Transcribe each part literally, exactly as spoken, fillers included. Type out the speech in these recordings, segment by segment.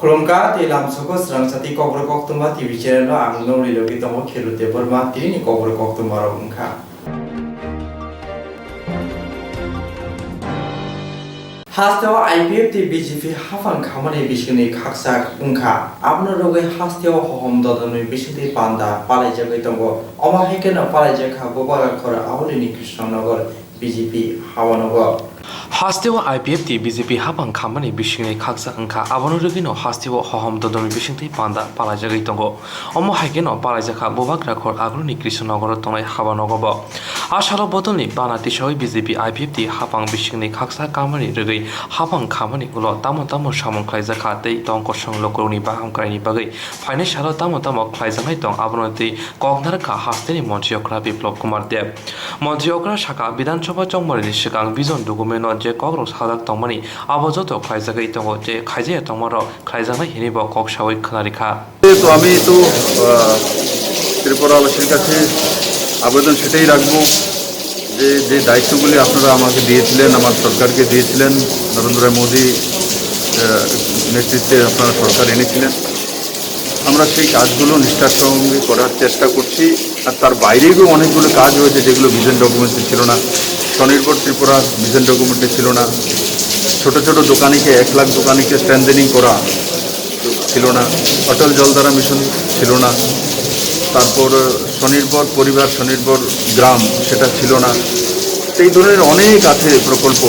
Khulumkha tei lamsoko swrang chati Kokborok Koktwma T V channel o ang nongni logi tongo Khiru Debbarma, tini ni Kokborok Koktwma rok wngkha. Hasteo I P F tei B J P haphang khamani bisingni khaksa wngkha, abono rwgwi hasteo hohom dodonwi bisingtwi panda palaijagwi tongo. Omo hai kheno palaijakha Bubagra khor Aulini Krishnanagar B J P haonogo. Hasteo I P F tei B J P haphang khamani bisingni khaksa wngkha, abono rwgwino hasteo hohom dodonwi bisingtwi panda palaijagwi tongo. Omo hai kheno palaijakha Bubagra khor Aulini Krishnanagar tongnai habanogo bo. A salo bodolni bana tisawi B J P I P F tei haphang bisingni khaksa kamani rwgwi haphang khamani ulo tamo tamo samung khlaijakha tei tong kosong lukurokni baham kaini bagwi phainai salo tamo tamo khlaijaknai tong abono tei kok narwkha hasteni montri okra Biplab Kumar Deb. Montri okra saka Bidhan Sabha chongmarini swkang vision document o je kokrok sajak tongmani abo joto khlaijagwi tongo tei khaijaya tongmarok khlaijaknai hinwi bo kok sawi khwnarikha. তো আমি তো আহ, ত্রিপুরাবাসীর কাছে আবেদন সেটাই রাখবো যে যে দায়িত্বগুলি আপনারা আমাকে দিয়েছিলেন, আমার সরকারকে দিয়েছিলেন, নরেন্দ্র মোদী আহ, নেতৃত্বে আপনারা সরকার এনেছিলেন, আমরা সেই কাজগুলো নিষ্ঠার সঙ্গে করার চেষ্টা করছি। আর তার বাইরেও অনেকগুলো কাজ হয়েছে যেগুলো ভিশন ডকুমেন্টসে ছিল না। স্বনির্ভর ত্রিপুরা ভিশন ডকুমেন্টে ছিল না। ছোট ছোট দোকানিকে, এক লাখ দোকানিকে স্ট্রেন্থেনিং করা ছিল না, অটল জলধারা মিশন ছিল না, তারপর স্বনির্ভর পরিবার, স্বনির্ভর গ্রাম, সেটা ছিল না। এই ধরনের অনেক আছে প্রকল্প,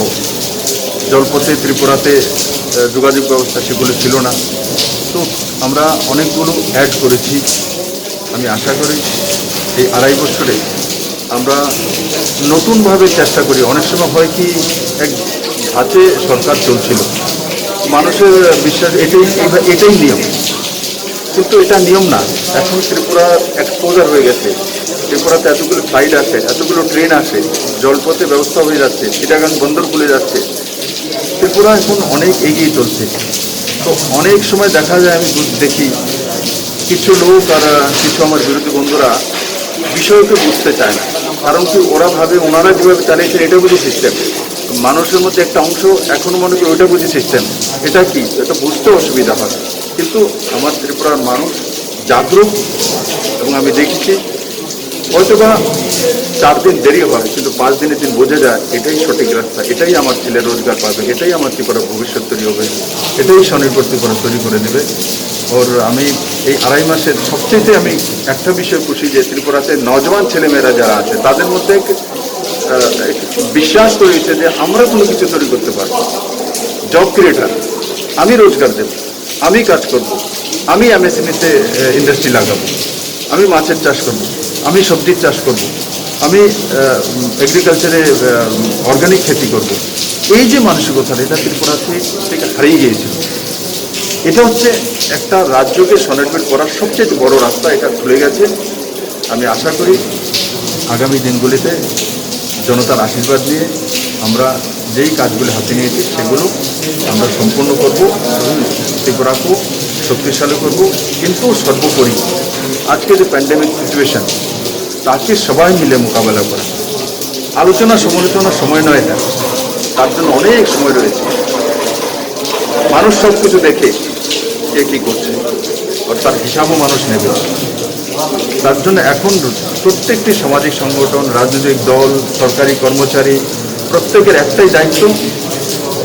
জলপথে ত্রিপুরাতে আহ, যোগাযোগ ব্যবস্থা সেগুলো ছিল না। তো আমরা অনেকগুলো অ্যাড করেছি। আমি আশা করি এই আড়াই বছরে আমরা নতুনভাবে চেষ্টা করি। অনেক সময় হয় কি, এক ধাঁচে সরকার চলছিল, মানুষের বিশ্বাস এটাই, এটাই নিয়ম, কিন্তু এটা নিয়ম না। এখন ত্রিপুরা এক্সপোজার হয়ে গেছে। ত্রিপুরাতে এতগুলো ফ্লাইট আসে, এতগুলো ট্রেন আসে, জলপথে ব্যবস্থা হয়ে যাচ্ছে, চিটাগাং বন্দর খুলে যাচ্ছে। ত্রিপুরা এখন অনেক এগিয়ে চলছে। তো অনেক সময় দেখা যায়, আমি বুঝ-, দেখি কিছু লোক আর আহ, কিছু আমার বিরোধী বন্ধুরা বিষয়কে বুঝতে চায় না। কারণ কি, ওরা ভাবে ওনারা যেভাবে চালিয়েছেন এটা বুঝি সিস্টেম। মানুষের মধ্যে একটা অংশ এখনো মনে করে ওটা বুঝি সিস্টেম। এটা কি, এটা বুঝতে অসুবিধা হয়। কিন্তু আমার ত্রিপুরার মানুষ জাগরুক, এবং আমি দেখেছি হয়তো বা চার দিন দেরি হয়, কিন্তু পাঁচ দিনের দিন বোঝা যায় এটাই সঠিক রাস্তা, এটাই আমার ছেলে রোজগার পাবে, এটাই আমার ত্রিপুরা ভবিষ্যৎ তৈরি হবে, এটাই স্বনির্ভর ত্রিপুরা তৈরি করে দেবে। ওর আমি এই আড়াই মাসের সবচেয়ে আমি একটা বিষয়ে খুশি যে ত্রিপুরাতে নজওয়ান ছেলেমেয়েরা যারা আছে তাদের মধ্যে এক, আহ, এক বিশ্বাস তৈরি হয়েছে যে আমরা কোনো কিছু তৈরি করতে পারবো। জব ক্রিয়েটার, আমি রোজগার দেবো, আমি কাজ করব, আমি এমএসএমইতে ইন্ডাস্ট্রি লাগাবো, আমি মাছের চাষ করব, আমি সবজির চাষ করব, আমি এগ্রিকালচারে অর্গানিক খেতি করব। এই যে মানসিকতাটা, এটা ত্রিপুরা থে- থেকে হারিয়ে গিয়েছিল। এটা হচ্ছে একটা রাজ্যকে স্বনির্ভর করার সবচেয়ে বড় রাস্তা, এটা খুলে গেছে। আমি আশা করি আগামী দিনগুলিতে জনতার আশীর্বাদ নিয়ে আমরা যেই কাজগুলি হাতে নিয়েছি সেগুলো আমরা সম্পূর্ণ করব এবং ত্রিপুরাকেও শক্তিশালী করব। কিন্তু সর্বোপরি আজকে যে প্যান্ডেমিক সিচুয়েশন, তাকে সবাই মিলে মোকাবেলা করা। আলোচনা সমালোচনার সময় নয় এটা, তার জন্য অনেক সময় রয়েছে। মানুষ সব কিছু দেখে কে কী করছে, আর তার হিসাবও মানুষ নেবে। তার জন্য এখন প্রত্যেকটি সামাজিক সংগঠন, রাজনৈতিক দল, সরকারি কর্মচারী, প্রত্যেকের একটাই দায়িত্ব,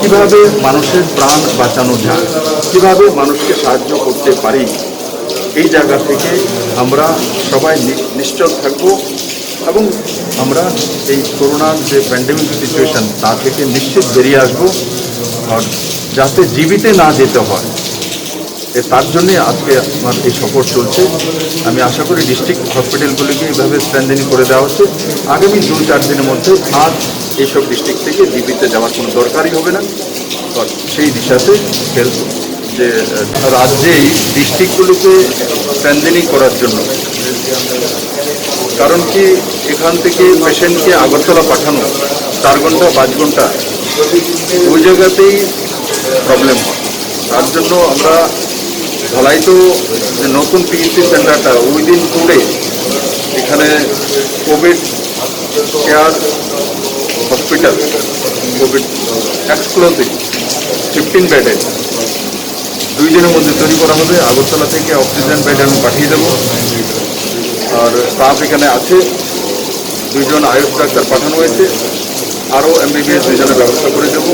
কিভাবে মানুষের প্রাণ বাঁচানো যায়, কিভাবে মানুষকে সাহায্য করতে পারি। এই জায়গা থেকে আমরা সবাই নি- নিশ্চল থাকব এবং আমরা এই করোনার যে প্যান্ডেমিক সিচুয়েশন, তা থেকে নিশ্চিত বেরিয়ে আসব। আর যাতে জীবিতে না যেতে হয়, এ, তার জন্যই আজকে আমার এই সফর চলছে। আমি আশা করি ডিস্ট্রিক্ট হসপিটালগুলিকে এইভাবে স্ট্রেন্থেনিং করে দেওয়া হচ্ছে। আগামী দু চার দিনের মধ্যে আর এইসব ডিস্ট্রিক্ট থেকে জিবিতে যাওয়ার কোনো দরকারই হবে না। আর সেই দিশাতে হেলথ যে, আহ, রাজ্যেই ডিস্ট্রিক্টগুলোকে স্ট্রেন্থেনিং করার জন্য, কারণ কি, এখান থেকে পেশেন্টকে আগরতলা পাঠানো চার ঘন্টা পাঁচ ঘন্টা, ওই জায়গাতেই প্রবলেম হয়। তার জন্য আমরা ধলাইতো যে নতুন পিএইচসি সেন্টারটা, উইদিন টু ডে এখানে Covid care hospital, Covid exclusive, fifteen bedded, দুই দিনের মধ্যে তৈরি করা হবে। আগরতলা থেকে অক্সিজেন বেড আমি পাঠিয়ে দেবো। আর স্টাফ এখানে আছে, দুইজন আয়ুষ ডাক্তার পাঠানো হয়েছে, আরও এমবিবিএস দুইজনের ব্যবস্থা করে দেবো।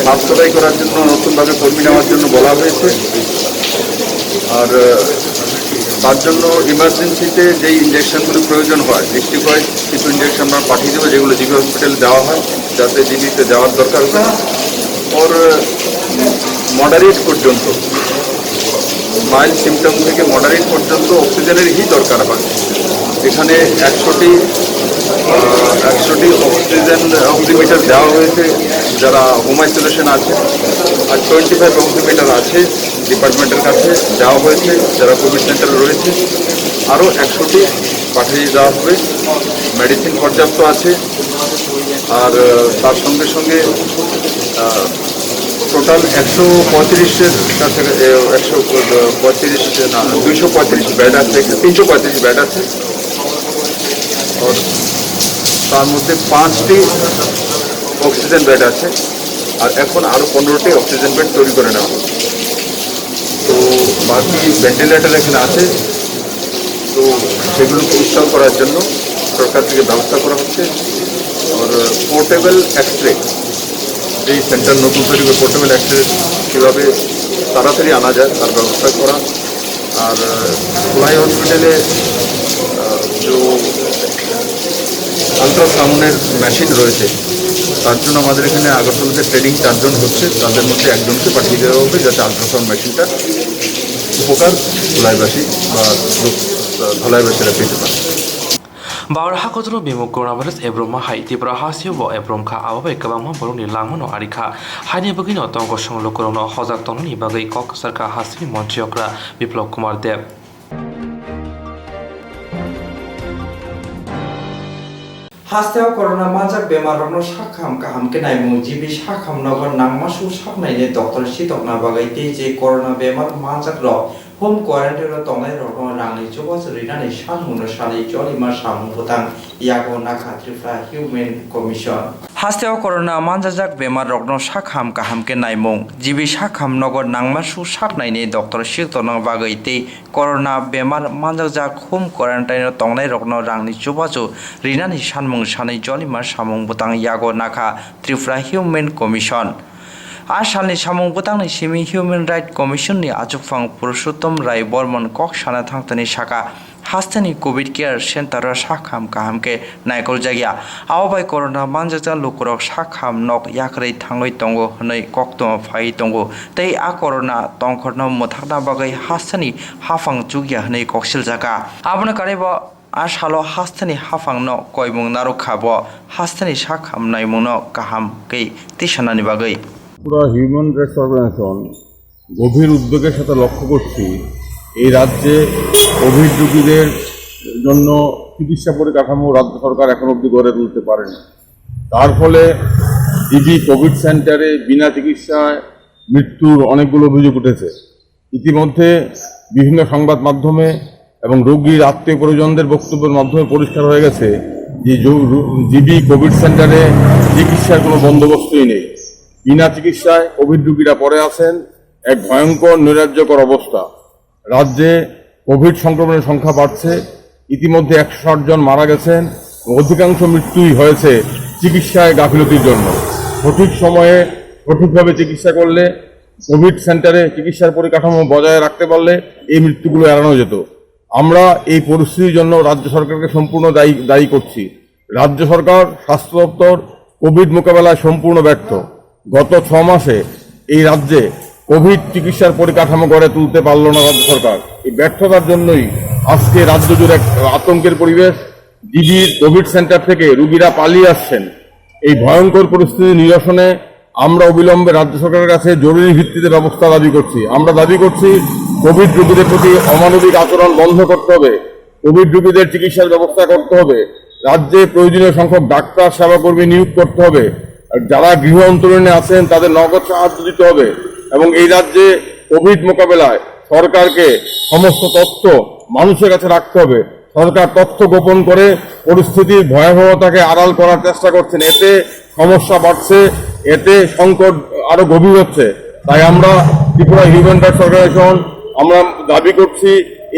সাফ সাফাই করার জন্য, নতুনভাবে কর্মী নেওয়ার জন্য বলা হয়েছে। আর আহ, তার জন্য ইমার্জেন্সিতে যেই ইঞ্জেকশনগুলো প্রয়োজন হয়, ডিস্ট্রিক্ট ওয়াইজ কিছু ইঞ্জেকশন আমরা পাঠিয়ে দেবো, যেগুলো জিবি হসপিটালে দেওয়া হয়, যাতে জিবিতে দেওয়ার দরকার হয়। ওর মডারেট পর্যন্ত, মাইল্ড সিমটম থেকে মডারেট পর্যন্ত অক্সিজেনেরই দরকার হয়। এখানে একশোটি আহ, একশোটি অক্সিজেন অক্সিমিটার দেওয়া হয়েছে যারা হোম আইসোলেশন আছে, আর টোয়েন্টি ফাইভ অক্সিমিটার আছে ডিপার্টমেন্টের কাছে দেওয়া হয়েছে যারা কোভিড সেন্টারে রয়েছে। আরও একশোটি পাঠিয়ে দেওয়া হবে। মেডিসিন পর্যাপ্ত আছে। আর আহ, তার সঙ্গে সঙ্গে টোটাল একশো পঁয়ত্রিশের কাছাকাছি, একশো পঁয়ত্রিশ না, দুইশো পঁয়ত্রিশ বেড আছে, তিনশো পঁয়ত্রিশ বেড আছে। আর তার মধ্যে পাঁচটি অক্সিজেন বেড আছে, আর এখন আরও পনেরোটি অক্সিজেন বেড তৈরি করে নেওয়া হবে। তো বাকি ভেন্টিলেটর এখানে আছে, তো সেগুলোকে ইনস্টল করার জন্য সরকার থেকে ব্যবস্থা করা হচ্ছে। আর পোর্টেবল এক্স রে, এই সেন্টার নতুন তৈরি করে পোর্টেবল এক্স রে কীভাবে তাড়াতাড়ি আনা যায়, তার ব্যবস্থা করা। আর আহ, খোলাই হসপিটালে আহ, যে আলট্রাসাউন্ডের মেশিন রয়েছে, তার জন্য আমাদের এখানে আগরতলাতে ট্রেনিং চারজন হচ্ছে, তাদের মধ্যে একজনকে পাঠিয়ে দেওয়া হবে, যাতে আলট্রাসাউন্ড মেশিনটা উপকার ধলাইবাসী বা লোক, আহ, ধলাইবাসীরা পেতে পারে। Bawra hakotoro bimuk coronavirus ebrum ma hai Tripura hasteo bo ebrum kha, abo bai kwbangma borokni langmano ari kha. Haini bagwino tongkosong lukurokno hojak tongnani bagwi kok kwchar kha hasteni montri okra Biplab Kumar Deb. Hasteo corona manjak bemarrokno sakham kaham khe naimung, G B sakham nogo nangma su saknaini doctor sitokna bagwi tei je corona bemar manjakrok home quarantine-o tongnairokno rangni chubachu rinani sanmungno sanwi jolima samung bwtang yago nakha Tripura Human Commission. Hasteo corona manjajak bemarrokno sakham kaham khe naimung, G B sakham nogo nangma su saknaini doctor sitokna bagwi tei corona bemar manjakjak home quarantine-o tongnairokno rangni chubachu rinani sanmung sanwi jolima samung bwtang yago nakha Tripura Human Commission. A salni samung bwtangni simi Human Rights Commission-ni achukphang Purushottom Rai Bormon kok sana thangtani saka, hasteni covid care center-o sakham kaham khe naikoljakya. Abo bai corona manjakjak lukurok sakham nok yakarwi thangwi tongo hwnwi koktwma phaiwi tongo. Tei a corona tongkhorno mwthakna bagwi hasteni haphang chukya hwnwi koksiljaka. Abono karwi bo a salo hasteni haphangno koimung narwk kha, bo hasteni sakham naimungno kaham khe tisanani bagwi. Tripura human rights organisation গভীর উদ্বেগের সাথে লক্ষ্য করছি, এই রাজ্যে কোভিড রোগীদের জন্য চিকিৎসা পরিকাঠামো রাজ্য সরকার এখন অবধি গড়ে তুলতে পারেনি। তার ফলে জিবি কোভিড সেন্টারে বিনা চিকিৎসায় মৃত্যুর অনেকগুলো অভিযোগ উঠেছে। ইতিমধ্যে বিভিন্ন সংবাদ মাধ্যমে এবং রোগীর আত্মীয় পরিজনদের বক্তব্যের মাধ্যমে পরিষ্কার হয়ে গেছে যে জো-, রো-, জিবি কোভিড সেন্টারে চিকিৎসার কোনো বন্দোবস্তই নেই। বিনা চিকিৎসায় কোভিড রোগীরা পড়ে আছেন এক ভয়ঙ্কর নৈরাজ্যকর অবস্থা। রাজ্যে কোভিড সংক্রমণের সংখ্যা বাড়ছে। ইতিমধ্যে একশো ষাট জন মারা গেছেন। অধিকাংশ মৃত্যুই হয়েছে চিকিৎসায় গাফিলতির জন্য। সঠিক সময়ে সঠিকভাবে চিকিৎসা করলে, কোভিড সেন্টারে চিকিৎসার পরিকাঠামো বজায় রাখতে পারলে এই মৃত্যুগুলো এড়ানো যেত। আমরা এই পরিস্থিতির জন্য রাজ্য সরকারকে সম্পূর্ণ দায়ী, দায়ী করছি। রাজ্য সরকার, স্বাস্থ্য দপ্তর কোভিড মোকাবেলায় সম্পূর্ণ ব্যর্থ। গত ছ মাসে এই রাজ্যে কোভিড চিকিৎসার পরিকাঠামো গড়ে তুলতে পারল না রাজ্য সরকার। এই ব্যর্থতার জন্যই আজকে রাজ্য জুড়ে এক আতঙ্কের পরিবেশ। জিবির কোভিড সেন্টার থেকে রুগীরা পালিয়ে আসছেন। এই ভয়ঙ্কর পরিস্থিতি নিরসনে আমরা অবিলম্বে রাজ্য সরকারের কাছে জরুরি ভিত্তিতে ব্যবস্থা দাবি করছি। আমরা দাবি করছি, কোভিড রোগীদের প্রতি অমানবিক আচরণ বন্ধ করতে হবে, কোভিড রোগীদের চিকিৎসার ব্যবস্থা করতে হবে, রাজ্যে প্রয়োজনীয় সংখ্যক ডাক্তার, সেবাকর্মী নিয়োগ করতে হবে, আর যারা গৃহ অন্তরীণে আছেন তাদের নগদ সাহায্য দিতে হবে এবং এই রাজ্যে কোভিড মোকাবেলায় সরকারকে সমস্ত তথ্য মানুষের কাছে রাখতে হবে। সরকার তথ্য গোপন করে পরিস্থিতির ভয়াবহতাকে আড়াল করার চেষ্টা করছেন। এতে সমস্যা বাড়ছে, এতে সংকট আরো গভীর হচ্ছে। তাই আমরা ত্রিপুরা হিউম্যান রাইটস অর্গানাইজেশন আমরা দাবি করছি,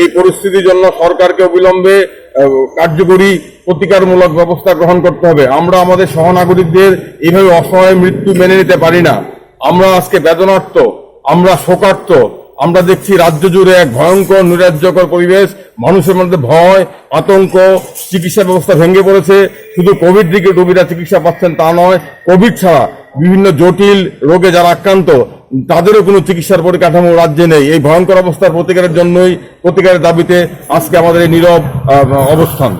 এই পরিস্থিতির জন্য সরকারকে অবিলম্বে আহ, কার্যকরী প্রতিকারমূলক ব্যবস্থা গ্রহণ করতে হবে। আমরা আমাদের সহনাগরিকদের এইভাবে অসহায় মৃত্যু মেনে নিতে পারি না। আমরা আজকে বেদনার্ত, আমরা শোকার্ত। আমরা দেখছি রাজ্য জুড়ে এক ভয়ঙ্কর নৈরাজ্যকর পরিবেশ, মানুষের মধ্যে ভয়, আতঙ্ক, চিকিৎসা ব্যবস্থা ভেঙে পড়েছে। শুধু কোভিড রোগী, রোগীরা চিকিৎসা পাচ্ছেন তা নয়, কোভিড ছাড়া বিভিন্ন জটিল রোগে যারা আক্রান্ত, তাদেরও কোনো চিকিৎসার পরিকাঠামো রাজ্যে নেই। এই ভয়ঙ্কর অবস্থার প্রতিকারের জন্যই, প্রতিকারের দাবিতে আজকে আমাদের এই নীরব আহ, অবস্থান।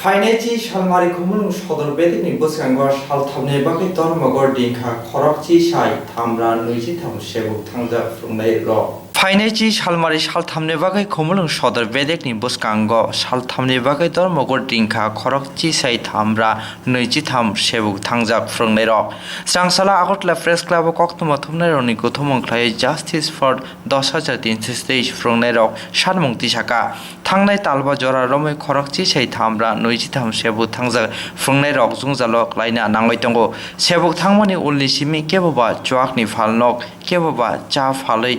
Phainai chi salmari khumulwng sodor bedekni bwskango salthamni bagwi Dharmagor dingkha khorokchi sai thamra nwichitham sebuk thangjak phwrwngnairok. Phainai chi salmari salthamni bagwi khumulwng sodor bedekni bwskango salthamni bagwi Dharmagor dingkha khorokchi sai thamra nwichitham sebuk thangjak phwrwngnairok. Chwrangsala Agartala Press Club o koktwma thumnairokni kuthumung khlaiwi Justice for dos hajar tinso teis phwrwngnairok sanmung tisaka. Thangnai talba jora romwi khorokchi sai thamra nwichitham sebuk thangjak phwrwngnairok jwngjalo klaina nangwi tongo. Sebuk thangmani ulni simi keboba chuakni phalnok, keboba cha phalwi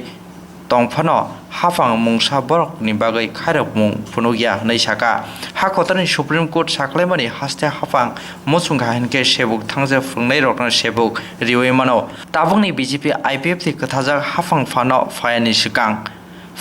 tongphano haphang mungsa borokni bagwi khairokmung phunukya hwnwi saka. Ha kotorni Supreme Court saklaimani haste haphang muchungkha hinkhe sebuk thangjak phwrwngnairokno sebuk riwi mano. Tabukni B J P I P F T kwthajak haphang phano phayani swkang.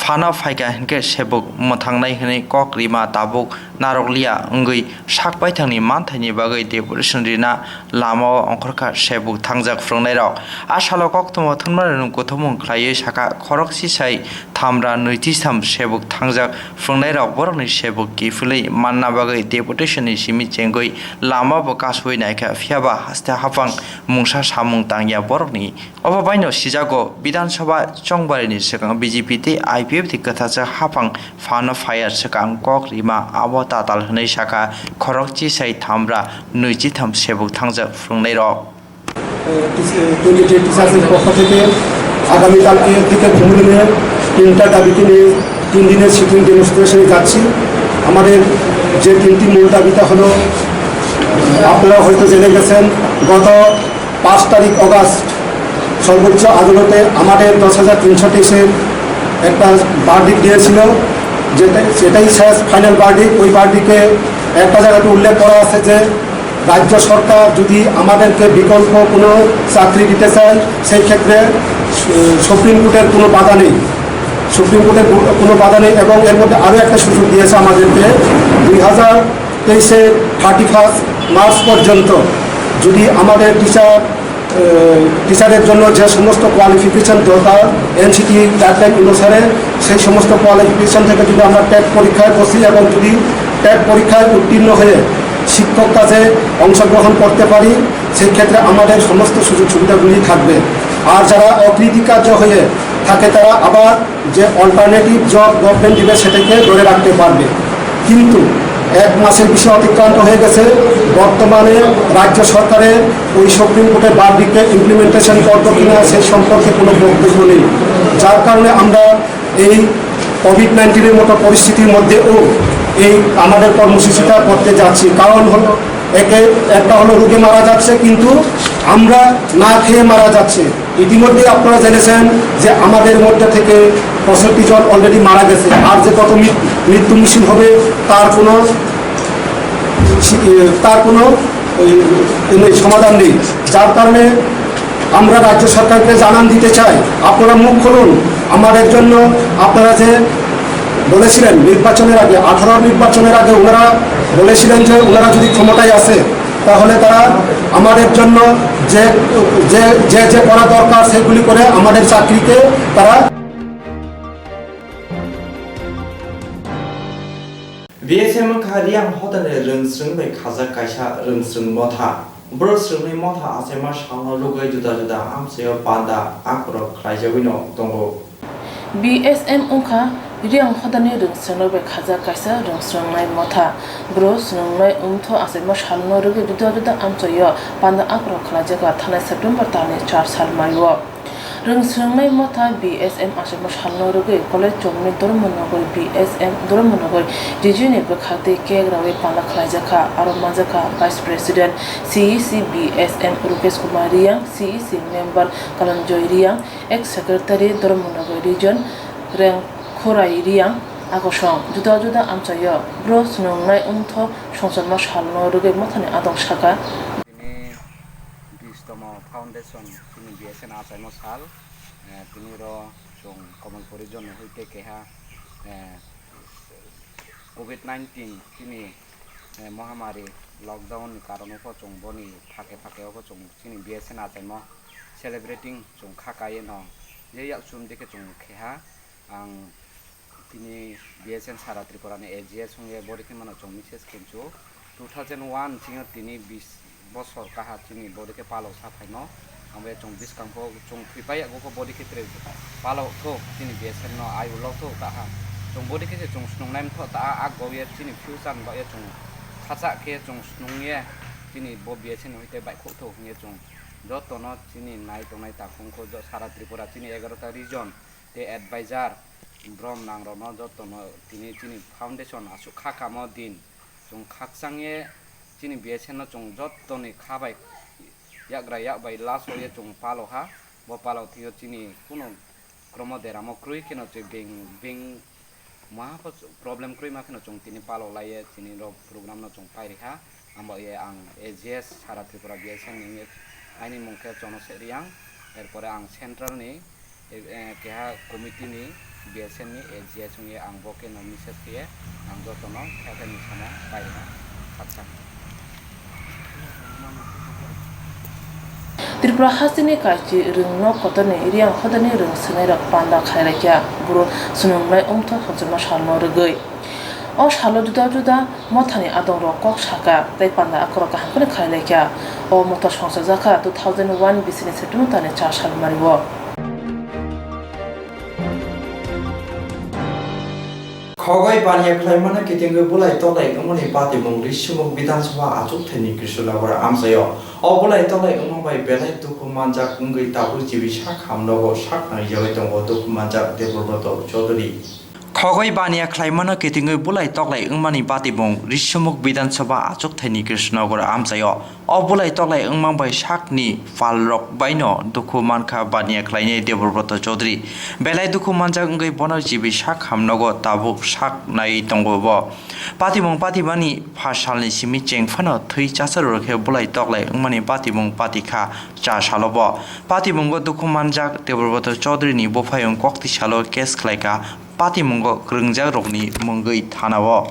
Phano phaikha hinkhe sebuk mwthangnai hwnwi kok rima tabuk narwkliya wngwi sak baithangni manthaini bagwi deputation rina lamao ongkhorkha sebuk thangjak phwrwngnairok. A salo koktwma thumnairokno kuthumung khlaiwi saka khorokchi sai thamra nwichitham sebuk thangjak phwrwngnairok borokni sebuk kiphilwi manna bagwi deputation ni simi chengwi lama bo kasui naikha, phiyaba haste haphang mungsa samung tangya borokni. Obo baino sijago Bidhan Sabha chongbarini swkang B J P tei I P F T kwthajak haphang phano phaiya swkang kok rima abo tatal hwnwi saka khorokchi sai thamra nwichitham sebuk thangjak phwrwngnairok. Twenty টিচার্সের পক্ষ থেকে আগামীকালকে থেকে ঘুমলিনে তিনটা দাবিতে নিয়ে তিন দিনের সিটিং ডেমনস্ট্রেশনে যাচ্ছি। আমাদের যে তিনটি মূল দাবিটা হলো, আপনারা হয়তো জেনে গেছেন, গত পাঁচ তারিখ অগাস্ট সর্বোচ্চ আদালতে আমাদের দশ হাজার তিনশো তেইশের একটা ভার্ডিক্ট দিয়েছিল, যেটা যেটাই শেষ ফাইনাল ভার্ডিক্ট। ওই ভার্ডিক্টে একটা জায়গাতে উল্লেখ করা আছে যে রাজ্য সরকার যদি আমাদেরকে বিকল্প কোনো চাকরি দিতে চায়, সেই ক্ষেত্রে সুপ্রিম কোর্টের কোনো বাধা নেই, সুপ্রিম কোর্টের কোনো বাধা নেই। এবং এর মধ্যে আরও একটা সুযোগ দিয়েছে আমাদেরকে, দুই হাজার তেইশের থার্টি ফার্স্ট মার্চ পর্যন্ত যদি আমাদের টিচার টিচারের জন্য যে সমস্ত কোয়ালিফিকেশন দরকার এনসিটি গাইডলাইন অনুসারে, সেই সমস্ত কোয়ালিফিকেশন থেকে যদি আমরা টেট পরীক্ষায় বসি এবং যদি টেট পরীক্ষায় উত্তীর্ণ হয়ে শিক্ষক কাজে অংশগ্রহণ করতে পারি, সেই ক্ষেত্রে আমাদের সমস্ত সুযোগ সুবিধাগুলি থাকবে। আর যারা অকৃতকার্য হয়ে থাকে, তারা আবার যে অল্টারনেটিভ জব গভর্নমেন্ট দিবে, সেটাকে ধরে রাখতে পারবে। কিন্তু এক মাসের বেশি অতিক্রান্ত হয়ে গেছে। বর্তমানে রাজ্য সরকারের ওই সুপ্রিম কোর্টের ভার্ডিক্টকে ইমপ্লিমেন্টেশন করবে কিনা, সেই সম্পর্কে কোনো বক্তব্য নেই। যার কারণে আমরা এই কোভিড নাইন্টিনের মতো পরিস্থিতির মধ্যেও এই আমাদের কর্মসূচিটা করতে যাচ্ছি। কারণ হলো, একে একটা হলো রোগে মারা যাচ্ছে, কিন্তু আমরা না খেয়ে মারা যাচ্ছে। ইতিমধ্যে আপনারা জেনেছেন যে আমাদের মধ্যে থেকে পঁয়ষট্টি জন অলরেডি মারা গেছে। আর যে কত মৃত- মৃত্যু মিছিল হবে, তার কোনো সি- এ, তার কোনো, এ, এ নেই, সমাধান নেই। যার কারণে আমরা রাজ্য সরকারকে জানান দিতে চাই, আপনারা মুখ খুলুন। আমাদের জন্য আপনারা যে বলেছিলেন নির্বাচনের আগে, আঠারো নির্বাচনের আগে ওনারা বলেছিলেন যে ওনারা যদি ক্ষমতায় আসে, তাহলে তারা আমাদের জন্য যে যে যে যে করা দরকার সেগুলি করে আমাদের চাকরিকে তারা B S M wngkha Riang hodani rwngswrwng bai khajak kaisa rwngswrwng motha. Bwrwi swrwngnai motha achaima salno rwgwi juda juda amchaio panda akorok khlaijagwino tongo. B S M wngkha Riang hodani rwngswrwng bai khajak kaisa rwngswrwngnai motha. Bwrwi swrwngnai wngtho achaima salno rwgwi juda juda amchaio panda akorok khlaijago thanai September talni char sal maio. Rwng swnamnai motha B S M achaimo salno rwgwi College Chowkni Dharmanagar B S M Dharmanagar D G ni bwkhak tei cake rawi panda khlaijakha, aro manjakha Vice President C E C B S M Rukesh Kumar Riang, C E C member Kalanjoy Riang, Ex Secretary Dharmanagar Region Rengkhorai Riang, akosong juda juda amchaio bro swnamnai wngthok songcharma salno rwgwi mothani adong sakha. Tini bish tomo foundation chini B S N achaimo sal, eh, tini ro chwng Kamalpur region ni hoite keha, eh, covid nineteen chini, eh, mohamari lockdown ni karon o pho chwng boni phake phake o pho chwng chini B S N achaimo celebrating chwng kha kaiye no je yak chum dikhe chwng kheha. Ang tini B S N Sara Tripura ni A G S wngye body khe mano chwng message khinchu. Two thousand one chini tini bis bosor kaha chini body khe palok sa phaino. Ang bai chwng biskang pho chwng thwi pai yago pho body khe tre palok tho chini B S N no ayu lok tho kaha. Chwng body khe se chwng snung nai tho ta a gok ye chini future ni bagye chwng khacha khe chwng snung ye chini bo B S N hoite bai khok tho hwngye chwng joto no chini nai tongnai takhung kho jo Sara Tripura chini egaroh ta region tei advisor brom nangrokno jotono tini chini foundation aswk kha kamo din chwng khakchangye chini B S N no chwng jotoni kha bai yakgra yak bai last o ye chwng palo ha. Bo palo thwio chini kuno kromo deramo kwrwi kheno chwng beng beng maha pho problem kwrwi ma kheno chwng tini palo laiye tini rok program no chwng pairi ha. Amo ye ang A G S Sara Tripura B S N ni wngwi aini mung khe Chono Seriang, erpore ang central ni, eh, keha committee ni B S N ni A G S wngwi ang bo khe no message khe ang joto no khe khe ni samung pai rwna khakchang. Tripura hasteni kaichi rwng nok kotorni Riang hodani rwng swngnairok panda khlai laikha, buro swnamnai wngthok songcharma salno rwgwi. O salo juda juda mothani adongrok kok saka tei panda akorok kaham kheno khlai laikha. O motha songchajakha two thousand one bisini September talni char salmario. Khogoi baniya khlaimano kitingwi bulai toklai wngmani patimung Rishimukh Bidhan Sabha achukthani Krishnanagar amchaio. O bulai toklai wngma bai belai dukhu manjak wngwi tabuk jibi sak hamnogo sak nai jagwi tongo dukhu manjak Debabrata Chaudhary. Khogoi baniya khlaimano kitingwi bulai toklai wngmani patimung Rishimukh Bidhan Sabha achukthani Krishnanagar amchaio. O bulai toklai wngma bai sakni phalrok baino dukhu mankha baniya khlainai Debabrata Chaudhary. Belai dukhu manjak wngwi bono jibi sak hamnogo tabuk sak naiwi tongo bo. Patimung patimani pha salni simi cheng phano thwi chasarwrwk khe bulai toklai wngmani patimung patikha cha salo bo. Patimungo dukhu manjak Debabrata Chaudhary ni buphayung kokti salo case khlaikha patimungo kwrwngjakrokni mungwi thanao.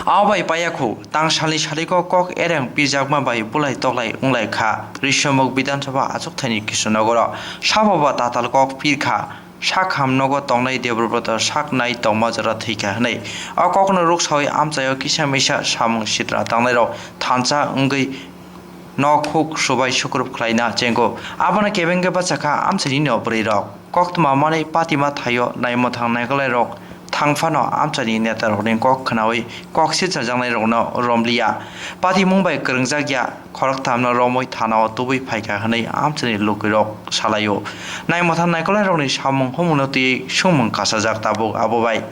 Abo bai payakhu, tangsalni sariko kok ereng pirjakma bai bulai toklai wnglaikha Rishimukh Bidhan Sabha achukthani Krishnanagaro. Saboba tatal kok pirkha. Sak hamnogo tongnai Debabrata sak nai tongma jora thwikha hwnwi. O kokno ruksawi amchaio kisa misa samung sitra tangnairok thansa wngwi nok huk subai sukrup khlaina chengo. Abono kebengkhe bachakha amchaini no bwrwirok. Koktwma manwi patima thaio naimwthang naikolairok thangphano amchaini netarokni kok khnaui kok sichajaknairokno romliya. Patimung bai kwrwngjakya. Khoroktham no romwi thanao tubui phaikha hwnwi amchaini lukurok salaio. Naimwthang naikolairokni samung humungno twiwi swngmung kasajak tabuk abo bai.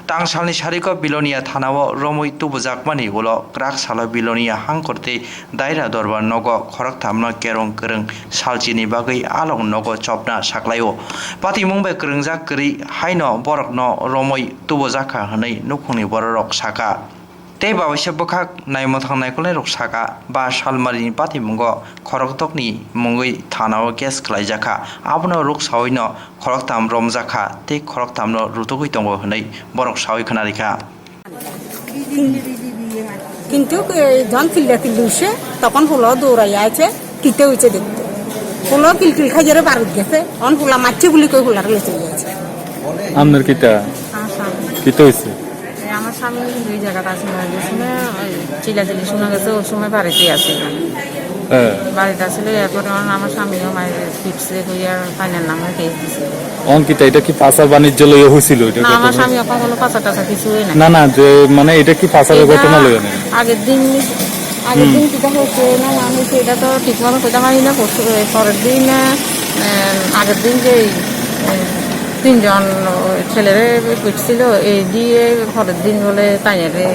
Tangsalni sariko Bilonia thanao romwi tubujakmani ulo kwrak salo Bilonia hangkor tei Daira Dorbar nogo khorokthamno kerong kwrwng salchini bagwi along nogo chopna saklaio. Patimung bai kwrwngjak kwrwi haino borokno romwi tubujakha hwnwi nukhungni bororok sakha. Tei babaisa bwkhak naimwthang naikolairok sakha, ba salmarini patimungo khoroktokni mungwi thanao case khlaijakha, abono ruksaui no khoroktham romjakha tei khoroktham no rutugwi tongo hwnwi borok saui khwnarikha. কিন্তু এ, যখন কিল্লা কিল্লি উঠছে, তখন হলো দৌড়াইয়া আছে, কিতে হয়েছে দেখতে। হলো কিলকিল খাই ধরে বারুদ গেছে, অন হলা মারছে বুলি কই হলার লই চলে গেছে। আপনার কিতা? আমার স্বামী। কিতা হয়েছে? এই আমার স্বামী কিন্তু এই জায়গাটা আছে না, যে সময় ওই চিল্লাচিল্লি শোনা গেছে, ওই সময় বাড়িতেই আছে। হ্যাঁ। বাড়িতে আসলে এরপরে আমার, আমার স্বামীও মায়ের টিপসে কইয়া ফাইনাল নামে কেস দিছে। অন কিতা, এটা কি পাচার বাণিজ্য লইয়া হয়েছিল? এটা না, কি আমার কোনো স্বামী এখন কোনো পাচার টাচার কিছুই নাই। না, না, যে মানে এটা কি পাচারের এটা ঘটনা লইয়া নেই? আগের দিন, আগের হুম। দিন কিতা হয়েছে না না হয়েছে এটা তো ঠিকভাবে কইতে পারি না। পরশু, পরের দিন, আহ, এম, আগের দিন যে, এম, তিনজন, ও, ছেলেরে পিটছিল, এই দিয়ে পরের দিন বলে তাইয়ারে।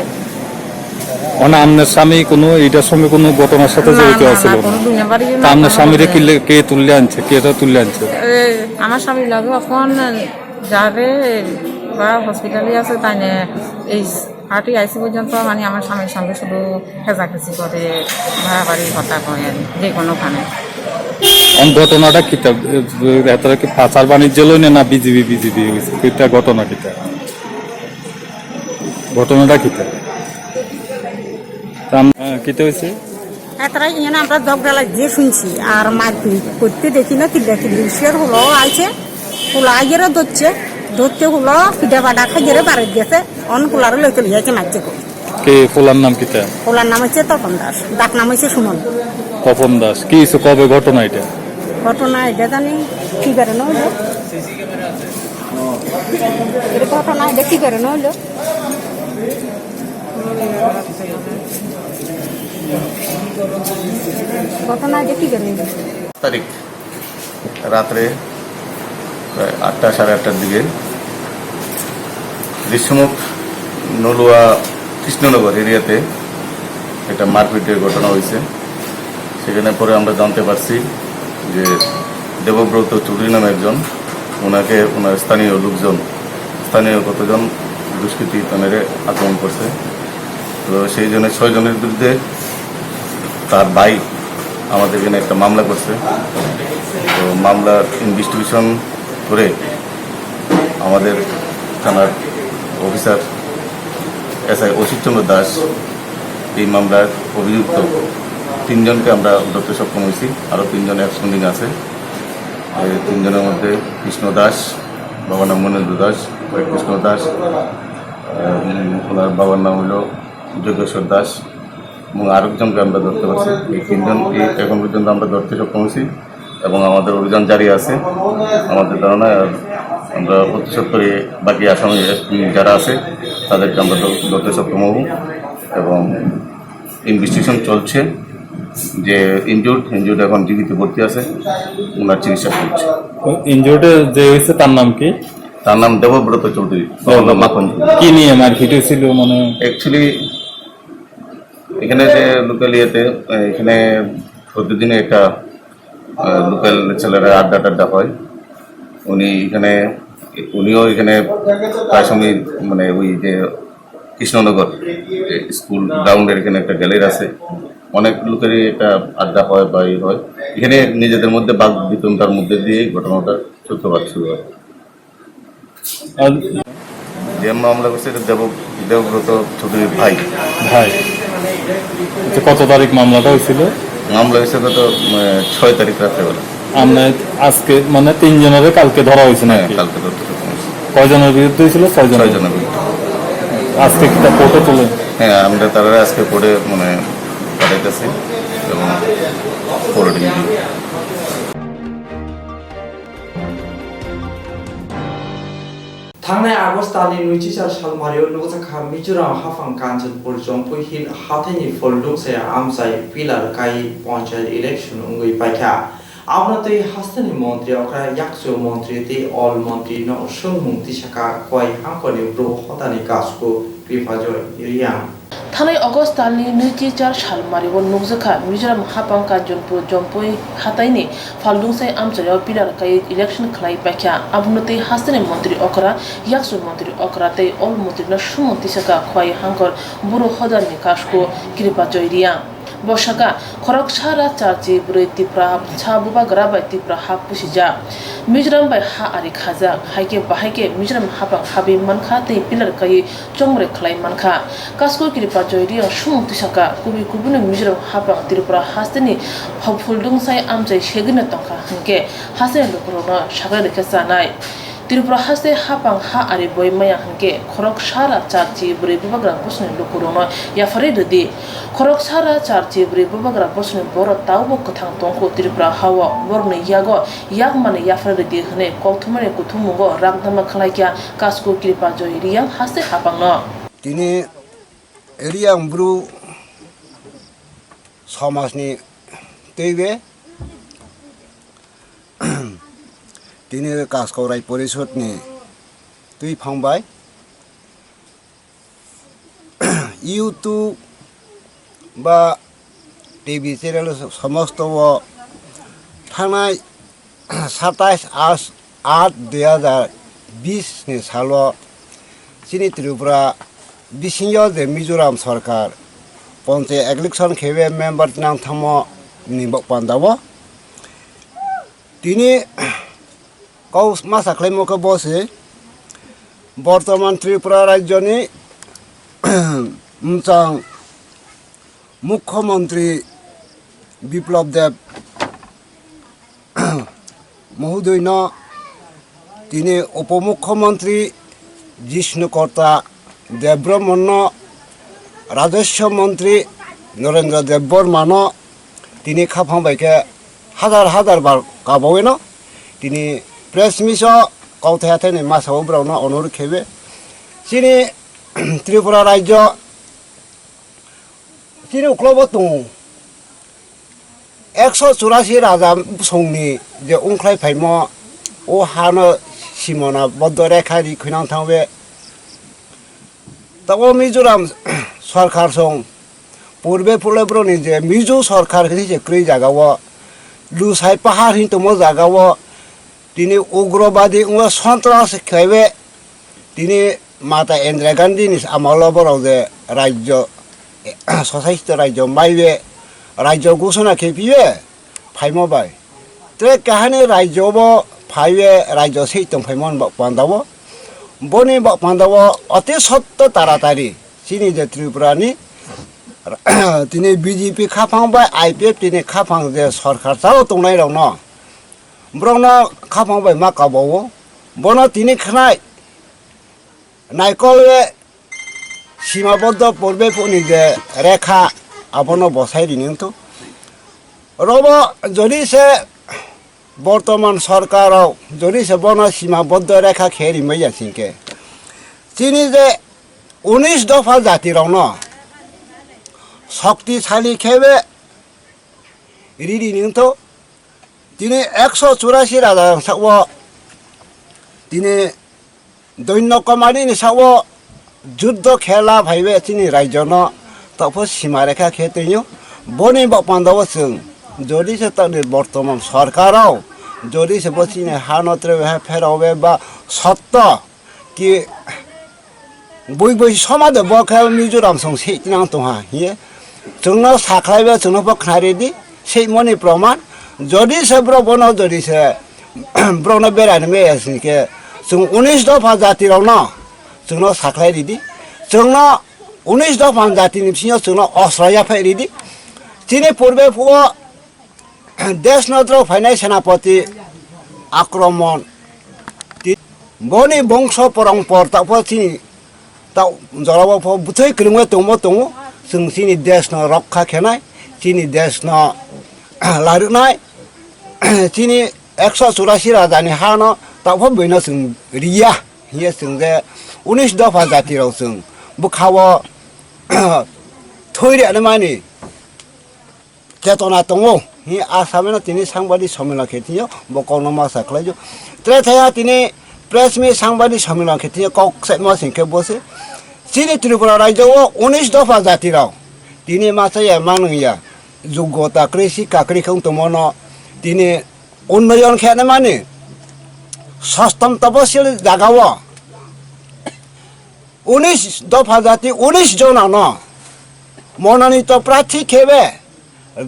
মানে আপনার স্বামী কোনো এটার সঙ্গে কোনো ঘটনার সাথে না, জড়িত না, না, আছিল না? কোনো দুই নাম্বারই তা না, আপনার কোনো স্বামীরে ঘটনা। কি লে-, কে তুলে আনছে? কে এটা তুলে আনছে? এ, আমার স্বামীর লগে এখন যারে বা হসপিটালে আছে, তাই না এই পার্টি আইসি পর্যন্ত মানে আমার স্বামীর সঙ্গে শুধু খেজাখেজি করে, বাড়াবাড়ি কথা কয় আর কি, যে কোনোখানে। অন ঘটনাটা কিতা? এ, এ, এতারা কি পাচার বাণিজ্য লইনে না বিজিবি, বিজিবি হইছে? কিতা ঘটনা কিতা? ঘটনাটা কিতা? তাম-, হ্যাঁ, কিতা হইছে? এতারা ইয়ে না আমরা ঝগড়া লাগিয়ে শুনছি, আর মারপিট করতে দেখি না, কিল্লা কিল্লি শের হলো আইছে, হলো আইয়েরও ধরছে, ধরতে হলো পিঠা পাটা খাইয়ে বাড়িত গেছে, অন পোলারে লইতে লইয়া আছে মারছে গো। কে, পোলার নাম কিতা? পোলার নাম হচ্ছে তপন দাস, ডাক নাম হচ্ছে সুমন। তপন দাস, কি হইছে, কবে ঘটনা এটা? ঘটনা এটা জানি কি করে না হইলো, এটা ঘটনা এটা কি করে না হইলো। ঘটনা এটা কি করে না হইলো। তারিখ রাত্রে প্রায় আটটা, সাড়ে আটটার দিকে দৃশ্যমুখ নলুয়া কৃষ্ণনগর এরিয়াতে একটা মারপিটের ঘটনা হয়েছে। সেখানে পরে আমরা জানতে পারছি যে দেবব্রত চৌধুরী নামে একজন, ওনাকে ওনার স্থানীয় লোকজন, স্থানীয় কতজন দুষ্কৃতী তাদের আক্রমণ করছে। তো সেই জন্য ছয়জনের বিরুদ্ধে তার ভাই আমাদের এখানে একটা মামলা করছে। তো মামলার ইনভেস্টিগেশন করে আমাদের থানার অফিসার এসআই অসিত চন্দ্র দাস এই মামলার অভিযুক্ত তিনজনকে আমরা ধরতে সক্ষম হয়েছি। আরও তিনজন অ্যাবসকন্ডিং আছে। এই তিনজনের মধ্যে কৃষ্ণ দাস, বাবার নাম মনেন্দ্র দাস, কৃষ্ণ দাস, এবং ওনার বাবার নাম হলো যোগেশ্বর দাস। এবং আরেকজনকে আমরা ধরতে পারছি। এই তিনজন এই এখন পর্যন্ত আমরা ধরতে সক্ষম হয়েছি এবং আমাদের অভিযান জারি আছে। আমাদের ধারণা আমরা অতি সত্বরই বাকি আসামি যারা আছে তাদেরকে আমরা ধর-, ধরতে সক্ষম হব এবং ইনভেস্টিগেশন চলছে। যে ইনজুর্ড, ইনজুর্ড এখন জিবিতে ভর্তি আছে, ওনার চিকিৎসা চলছে। ইনজুর্ডে যে হয়েছে তার নাম কি? তার নাম দেবব্রত চৌধুরী, বাবার নাম মাখন। কি নিয়ে মারপিট হয়েছিল? মানে অ্যাকচুয়ালি এখানে যে লোকাল ইয়েতে, এখানে প্রতিদিনই একটা, আহ, লোকাল ছেলেরা আড্ডা টাড্ডা হয়। উনি এখানে, উনিও এখানে প্রায় সময়, মানে, ওই যে কৃষ্ণনগর, যে স্কুল গ্রাউন্ডের এখানে একটা গ্যালারি আছে, অনেক লোকেরই একটা আড্ডা হয় বা ই হয়। এখানে নিজেদের মধ্যে বাক বিতণ্ডার মধ্যে দিয়ে ঘটনাটার সূত্রপাত শুরু হয়। আর যে মামলা করছে, এটা দেব-, দেবব্রত চৌধুরীর ভাই। ভাই। আচ্ছা, কত তারিখ মামলাটা হয়েছিল? মামলা হয়েছে গত, উম, ছয় তারিখ রাত্রেবেলা। আমরা আজকে, মানে, তিনজনের কালকে ধরা হয়েছে? হ্যাঁ, নাকি? কালকে ধরতে সক্ষম হয়েছি। কয়জনের বিরুদ্ধে হয়েছিল? ছয়জনের। ছয়জনের বিরুদ্ধে। আজকে কিতা কোর্টে তুলে? হ্যাঁ, আমরা তারা আজকে কোর্টে, মানে, পাঠাইতেছি এবং কোর্টে নিয়ে যাবো। Thangnai August talni nwichichar salmario nukjakha Mizoram haphang Kanchanpur Jompui Hill hathaini Phuldungsai amchai pillar kai panchayat election wngwi paikha. Abono twi hasteni montri okra, yakchu montri tei ol montri no swngmung tisakha Khowai hangkorni bru hodani kasku Kripajoy Reang. Thanai August talni nwichichar salmario nukjakha Mizoram haphang Kanchanpur Jompui hataini Phuldungsai amchaio pillar kai election khlai paikha. Abono twi hasteni montri okra, yakchu montri okra tei ol montri no swngmung tisakha Khowai hangkor bru hodani kasku Kripajoy Reang. Bo sakha, khoroksa ra charchi bwrwi Tipra sa bubagra bai Tipra ha pusijak. Mizoram bai ha ari khajak, hai khe bahai khe Mizoram haphang habwi mankha tei pillar kaiwi chongmre khlai mankha. Kasku Kripajoy Reang swngmung tisakha, kubui kubui no Mizoram haphang Tripura hasteni Phuldungsai amchai segwino tongkha hwnkhe hasteni lukurokno saklai rwkhe chanai. Tripura haste haphang ha ari boi maya hwnkhe khoroksa ra charchi bwrwi bubagra bosongni lukurokno yapharwi rwdi. Khoroksa ra charchi bwrwi bubagra bosongni borok tabukbo kwthang tongkhu Tripura hao, borokni yago yakmani yapharwi rwdi hwnwi kokthumani kuthummungo rakdama khlaikha Kasku Kripajoy Reang haste haphangno. Tini Reang bru somajni twiwi tini Kaskau Rai Porishodni twi phang bai YouTube ba T V channel somosto o thanai satais ash aat dui hazar bis ni salo chini Tripura bisingo je Mizoram sorkar ponchayat election khewe member tinang thangmo ni bok pandao tini kau masa khlaimo khe bo se bortoman Tripura rajyoni mchang Mukhyamantri Biplab Deb mohodoino tini Upomukhyamantri Jishnu Korta Debbarmano Rajaswa Mantri Narendra Debbarmano tini khaphang bai khe hazar hazar bar kabawino tini press meet o kauthai hathaini masa o borokno onurok khebe chini Tripura rajyo chini uklobo tongo. Ekso churasi raja bosongni je wngkhlai phaimo, o hano simona boddo rekha ri khwnang thangbe. Tabo Mizoram sorkar song purbe phulai boroni je Mizo sorkar hini je kwrwi jaga o Lusai pahar hin tongmo jaga o tini ugrobadi wngwi sontras khaibe tini mata Indira Gandhi ni amolo borok je rajyo sosaisto rajyo maibe rajyo gosona khe pibe phaimo bai. Tre kahani rajyo bo phaibe rajyo sei tong phaimo ni bok panda o. Boni bok panda o oti sotto taratari chini je Tripura ni tini B J P khaphang bai I P F T ni khaphang je sorkar chalo tongnai rok no borokno khaphang bai ma kabao. Bono tini khnai naikol we simaboddo purbe phuni je rekha abono bosai rini wngthu. Robo jodi se bortoman sorkar rok jodi se bono simaboddo rekha khe rimai ya singke chini je unis dopha jati rokno shoktisali khebe riri ningtho. Tini ekso churasi raja rang sakwo tini doinno komani ni sakwo juddo khela phaibe chini rajyo no tokpho sima rekha khe twnio. Boni bok panda o chwng jodi se tokni bortoman sorkar o jodi se bo chini ha no trewe ha pheraobe ba sotto ki bui bui somade bo khe Mizoram song sei tinang tongha hiye chwngno sakhlaibe chwngno bo khnari di sei moni proman jodi se bro bono jodi se bro no berai ni me asni ke chwng unis dopha jati rok no chwngno sakhlai ridi chwngno unis dopha jati ni bisingo chwngno osra yaphai ridi chini purbe phuo Desh no drok phainai senapati akromon. Ti-, boni bongso porongpor takpho chini tak jorao pho bwthai kwrwngwi tongmo tongo. Chwng chini desh no rokha khenai, chini desh no larwknai, chini ekso churasi raja ni ha no takpho bwino chwng riya hiye chwng je unis dopha jati rok chwng bwkha o thwi rwna mani. Chetona tongo hi a sameno tini sangbadi somilon khe tini bo kokno masa khlaijak. Tre thaya tini press meet sangbadi somilon khe tini kok saimo sing khe bo se. Chini Tripura rajyo o unis dopha jati rok tini masa ya manung ya jugota kwrwi si kakri khung tongmo no tini unnoyon khe mani sostom toposil jaga o unis dopha jati unis jona no monani to prathi khebe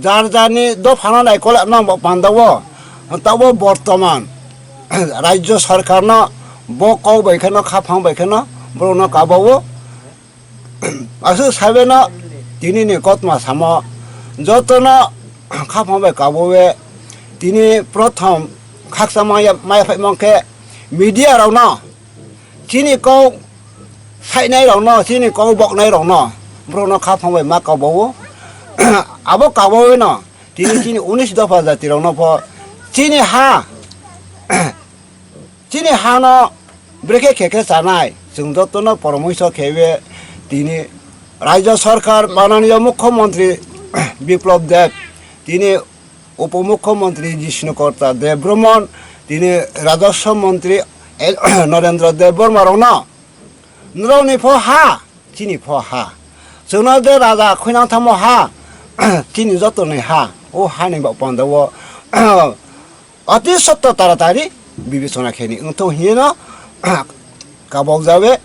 jar jarni dophano naikolna nang bo panda o tabo bortoman rajyo sarkarno bo kok bai kheno khaphang bai kheno borokno kabo o aswk sabeno tini ni kotma samo jotono khaphang bai kabo we tini prothom khaksa maya maya phai mangkhe media rokno chini kok sainai rokno, chini kok boknai rokno, borokno kha phang bai ma kabo o. Abo kabo no, tini chini unis dopha jati rokno pho, chini ha, chini ha no brekhe khe khe chanai, chwng jotono poramoiso khewe, tini Rajya Sarkar, Mananiya Mukhyamantri Biplab Deb, tini Upomukhyamantri Jishnu Karta Debbarman, tini Rajaswa Mantri L-, Narendra Debbarma rokno, norokni pho ha, chini pho ha. Chwngno de raja khuinang thamo ha, chini jotoni ha. O hani ba panda o ati sotto taratari bibechona khe ni wngthok hinwi no kabok jabe.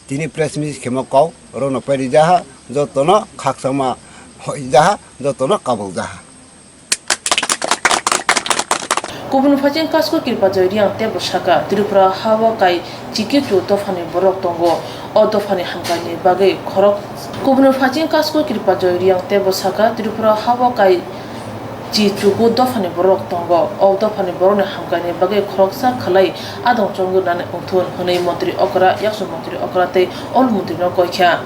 Tini press meet khemo kok rokno pari jaha, jotono khakchangma hoi jaha, jotono kabok jaha. Kubun phaising Kasko Kripajoy Reang teibo saka, Tripura ha-o kai chikitru dophani borok tongo. O dophani hamkrai ni bagwi khorok. Kubun phaising Kasko Kripajoy Reang teibo saka, Tripura ha-o kai chi chuku dophani borok tongo. O dophani borokni hamkrai ni bagwi khoroksa khlai adong chongwi nani wngthun hwnwi montri okra, yaksu montri okra tei ol montri no koi kha.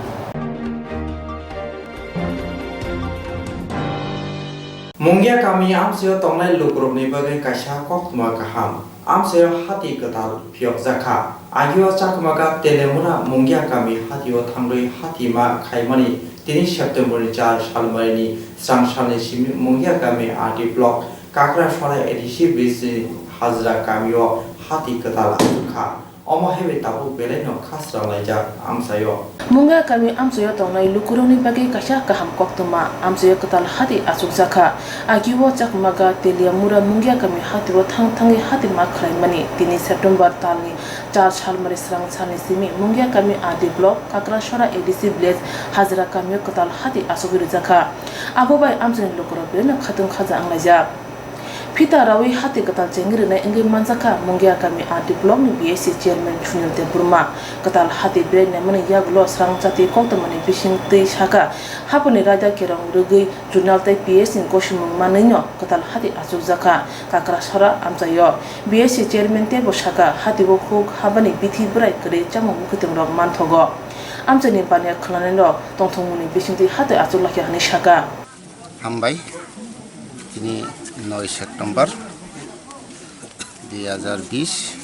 Mungia kami amchaio tongnai lukurokni bagwi kaisa koktwma kaham. Amchaio hati kwtal phiyokjakha. Agio Chakmaga Telemura Mungia kami hatio thangrwi hati ma khaimani tini September ni char salmarini srang salni simi Mungia kami R D block Kakrasora A D C bridge ni Hajra kamio hati kwtal achukha. Omo hai bai tabuk belai no khasrang laijak amchaio. Mungia kami amchaio tongnai lukurokni bagwi kaisa kaham koktwma amchaio kwtal hati achukjakha. Agio Chakmaga Telemura Mungia kami hatio thang thangwi hati ma khlaimani tini September talni char salmari srang salni simi Mungia kami R D block Kakrasora A D C village Hajra kamio kwtal hati achugwi rwjakha. Abo bai amchaini lukurok belai no khatung khaja wnglaijak. Phita rawi hati kwtal chengwi rwnai wngwi manjakha Mungia kami R D block ni B S C chairman Sunil Debbarma. Kwtal hati belai naimani yagulo srang chati koktwmani bising twi saka, haponi raida kerong rwgwi junal tei P S ni gosimung manwino kwtal hati achukjakha Kakrasora amchaio. B S C chairman teibo saka, hatio huk habani bithi bwrai kwrwi chamung mwkhwtwng rok manthogo. Amchaini baniya khwlanairok tongthokmungni bisingtwi hati achuklaikha hwnwi saka. Hambai, tini noi September dui hazar bish,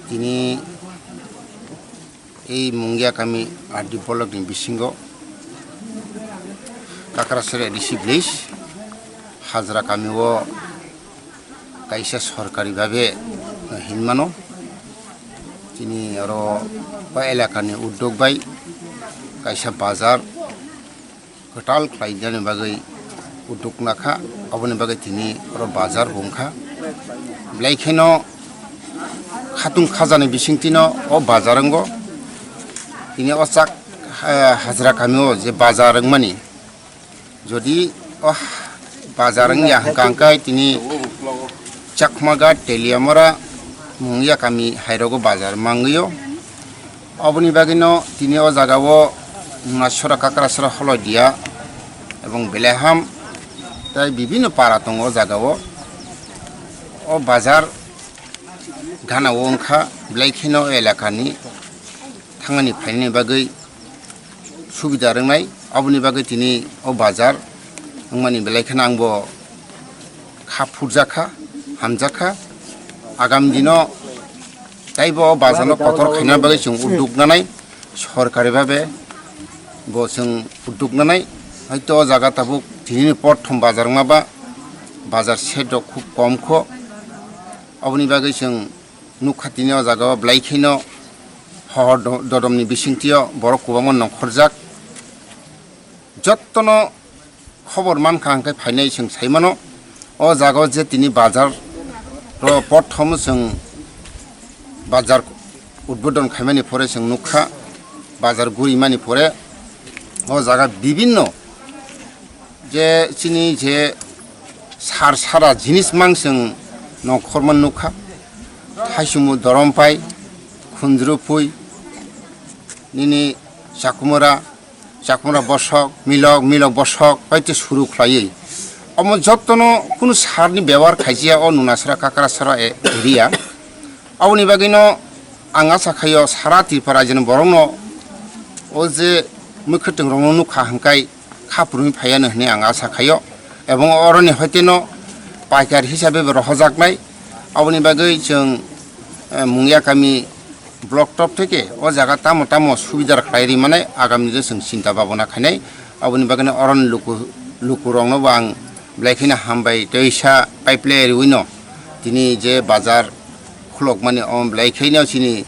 tini ei Mungia kami R D block ni bisingo Kakrasora A D C village Hajra kami o kaisa sorkari babe hinmano, tini oro o elakani uddog bai kaisa bazar kwtal khlainani bagwi udduk nakha, aboni bagwi tini oro bazar bo wngkha. Belai kheno khatung khajani bisingtwino o bazar wngo. Tini o chak, eh, hajra kamio je bazar wngmani, jodi o bazar wngya hwnkha hwnkhe tini Chakmaga Teliamura Mungia kami hairogo bazar mangwio. Oboni bagwino tini o jaga o Nasora Kakrasora Holodia ebong Beleham tei bibinno para tongo o jaga o. O bazar gana o wngkha belai kheno o elakani thangani phainani bagwi subida rwngnai. Oboni bagwi tini o bazar wngmani belai kheno angbo kha phurjakha, hamjakha. Agami dino taibo o bazarno kotor khaina bagwi chwng udduk nanai, sorkari babe bo chwng udduk nanai. Hoito o jaga tabuk tinini porthom bazar wngma ba, bazar set rok khub kom kho. Oboni bagwi chwng nukha tini o jaga o belai kheno hohor do-, dodomni bisingtwi o borok kwbangma nongkhorjak. Jottono khobor mankha hwnkhe phainai chwng saimano. O jaga o je tini bazar o porthomo chwng bazar udbodon khaimani pore chwng nukha, bazar gurimani pore o jaga bibinno je chini je sar sara jinis mang chwng nongkhorma nukha. Haichwngbo dorom pai, khunjuru pui, nini chakumura, chakumura bosok, milok, milok bosok, paite suru khlaiwi. Omo jottono kunu sarni bebohar khaisiya o Nunasora Kakrasora e-, area. Aboni bagwino ang acha khaio sara Tripura rajyoni borokno o je mwkhwtwng rokno nukha hwnkhe kha phurwngwi phaiya hwnwi ang acha khaio, ebong oroni hoiteno paikar hisabe bo rohojaknai. Aboni bagwi chwng, eh, Mungia kami block top theke o jaga tamo tamo subidar khlai ri manai, agami dino chwng chinta babona khainai. Aboni bagwino oroni luku, lukurokno bo ang Belai kheno hambai tei sa pipeline riwino tini je bazar khulokmani, omo belai kheno chini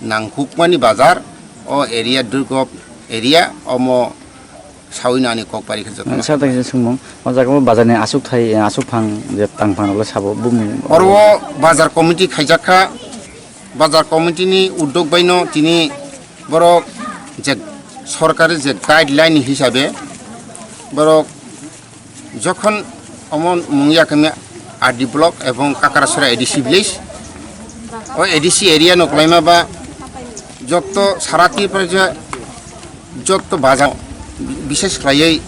nangkukmani bazar, o area Durgop area, omo sawi nani kok pari khe jotono. Sir, tei sumung, o jaga o bazar ni aswk thai, aswk phang je tang phang rok le sabo bumung. Oro o bazar committee khaijak kha, bazar committee ni uddog bai no tini borok je sorkari je guideline hisabe borok jokhon omo mungya kami R D block ebong Kakarasora A D C village, o A D C area no kwlaima ba jotto sara Tripura je jotto bazar, bishes khlaiwi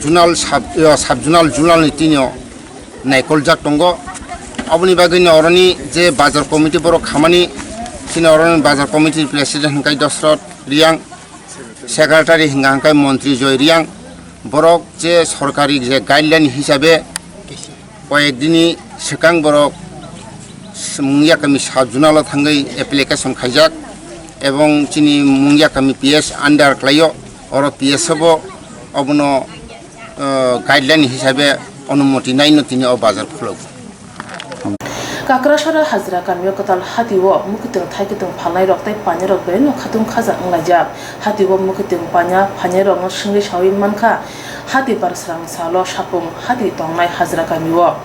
zonal sub, eh, sub zonal, zonal ni tini o naikoljak tongo. Aboni bagwi no oroni je bazar committee borok khamani, chini oroni bazar committee president hwnkhe Dosrot Riang, secretary hwnkha hwnkhe Montri Joy Riang. Borok je sorkari je guideline hisabe koyek dini swkang borok mungya kami sub zonal o thangwi application khaijak, ebong chini mungya kami P S under khlaio, oro P S o bo obono, eh, guideline hisabe onumoti naino tini o bazar khulok. Kakrasora Hajra kamio kwtal hati o mwkhwtwng thaikwtwng phalnai rok tei painai rok belai no khatung khaja wnglaijak. Hati o mwkhwtwng paina phainai rok no swngwi sawi mankha, hati bar srang salo sapung hati tongnai Hajra kamio.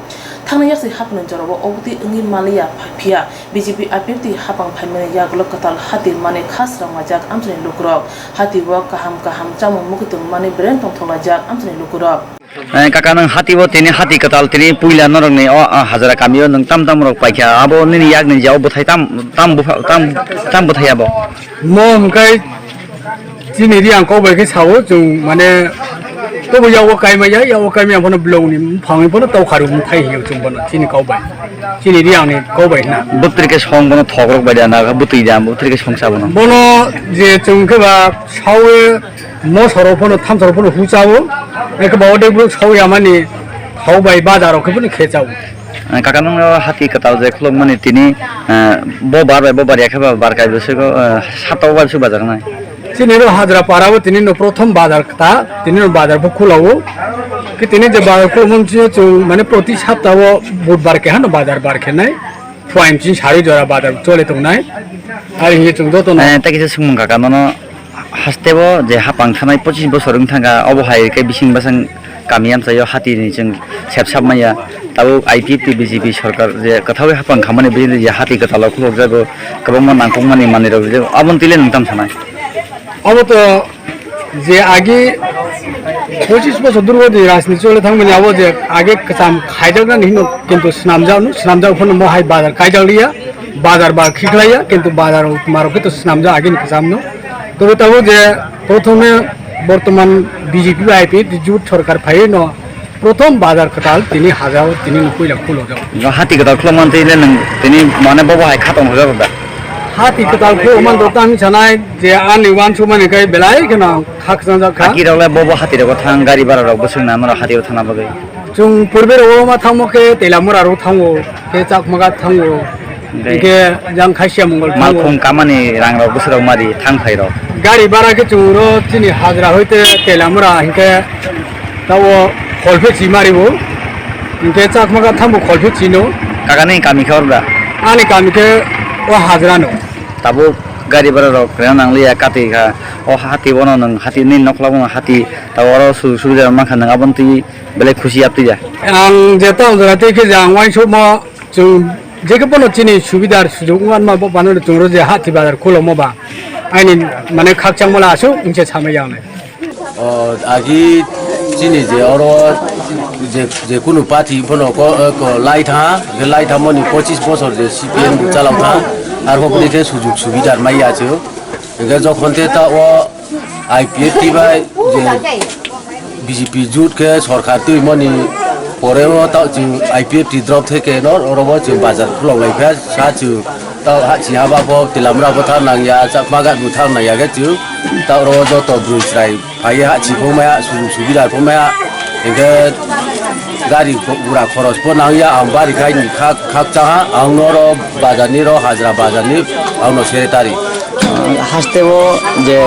Thangna yaksi hapni jorao obotwi wngwi maliya, phiya B J P I P F T hapang phaimani yagulo kwtal hati manwi kha srangmajak amchaini lukurok. Hati o kaham kaham chamung mwkhwtwng manwi belai tongthoklaijak amchaini lukurok. Eh, kaka, nwng hati o tini hati kwtal tini puila norokni o, o Hajra kamio nwng tam tam rok paikha, abo nini yakni jao bwthai tam, tam bwpha-, tam, tam bwthai abo? Mo hwnkhe chini Riang kok bai khe sao chwng, mane, tobo yago kaimaya, yago kaimaya phano blongni buphangni phano tokharu bwthai hinyo chwng bono chini kok bai, chini Riangni kok bai hwna. Bwtwrikhe song bono thokrok bai da na, bwtwi da, bwtwrikhe song sa bono. Bono je chwng khe ba sawi Mosoro phano, thamsoro phano huchao, eke ba odek bwrwk sawi amani thau bai bazaro khe phano khechao. Eh, kaka, nwng o hati kwtal je khulukmani tini, eh, bo bar bai bo bar ya khe ba bar kai bwswk o, eh, sato bai bwswk bazar nai. Chini ro Hajra para bo tini no prothom bazar kta, tini no bazar bo khulao. Ki tini je bazar khulumon chini chung mane proti sapta o budbar keha no bazar bar khe nai. Phuaimsing sari jora bazar chole tongnai. Ari hinwi chwng jotono. Eh, tei kisa swngmung kaka nono, haste o je hapang thanai pochis bosor wng thangkha, obo hai khe bising bwsang kami amchaio hati ni chwng sepsap manya. Tabuk I P F T B J P sorkar je kwthaui hapang khamani bini je hati kwtalo khulukjago, kwbangma nangkukmani manwirok rijak, aboni twi le nwng tamo sanai? Obo to je agi pochis bosor durgo je rajniti chole thangmani abo je age kwcham khaijaknani hino kintu swnamjakno, swnamjak phano mo hai bazar kaijakliya, bazar ba khiklaiya, kintu bazar o marok khe to swnamjak agini kwchamno. Tobe tabuk je prothome bortoman B J P bai I P F T jut sorkar phaino Prothom bazar kwtal tini hajao tini no puila khulojak. Hati kwtal khulokmani twi le nwng tini mane bobo hai khatong hojak da? Hati kwtal khulokmani to tamo sanai je ani uansukmani khe belai kheno khakchang jak kha. Aki rok le bobo hati rogo thang gari bara rok bwswk na norok hati o thana bagwi. Chwng purbe rogo ma thangmo khe Teilamura rogo thango, khe Chakmagat thango. Hingke jang khaisiya mongol thango. Malkhung kamani rang rok bwswk rok mari thang phai rok. Gari bara khe chwng ro chini hajra hoite Teilamura hingke tabo kholphe chi mari bo. Hingke Chakmagat thambo kholphe chino. Kakani kami khe oro da? Ani kami khe o hajra no. Tabuk gari bara rok rena nangliya kati kha. O hati bono nwng hati ni nokla bono hati tabo oro sujog subida mankha nwng aboni twi belai khusi yaptwi ya. Ang jeta ujora twi khe jang waisukmo. Chwng jekhe bono chini subidar sujuk wngma bo bano chwng ro je hati bazar khulokma ba aini mane khakchangma la aswk wngse samai ya wngnai. O, agi chini je oro je, je kunu party bono ko, ko lai tha, je lai tha moni pochis bosor je C P M bo chalok tha, arbo bini khe sujuk subidar mai ya chwng. Hingke jokhon te ta o I P F T bai je B J P jut khe sorkar twi moni pore o ta chwng I P F T drop theke no oro bo chwng bazar khulok lai kha sa chwng ta ha chi haba bo Teilamura bo thang nang ya, Chakmagat bo thang nang ya khe chwng ta oro joto bwrwi chwrai phai ha chi phung maya, sujuk subida phung maya, hingke gari gura khoros bo nang ya, ang bari khai ni khak, khak cha ha, ang noro bazar ni ro hajra bazar ni ang no secretary. Haste o je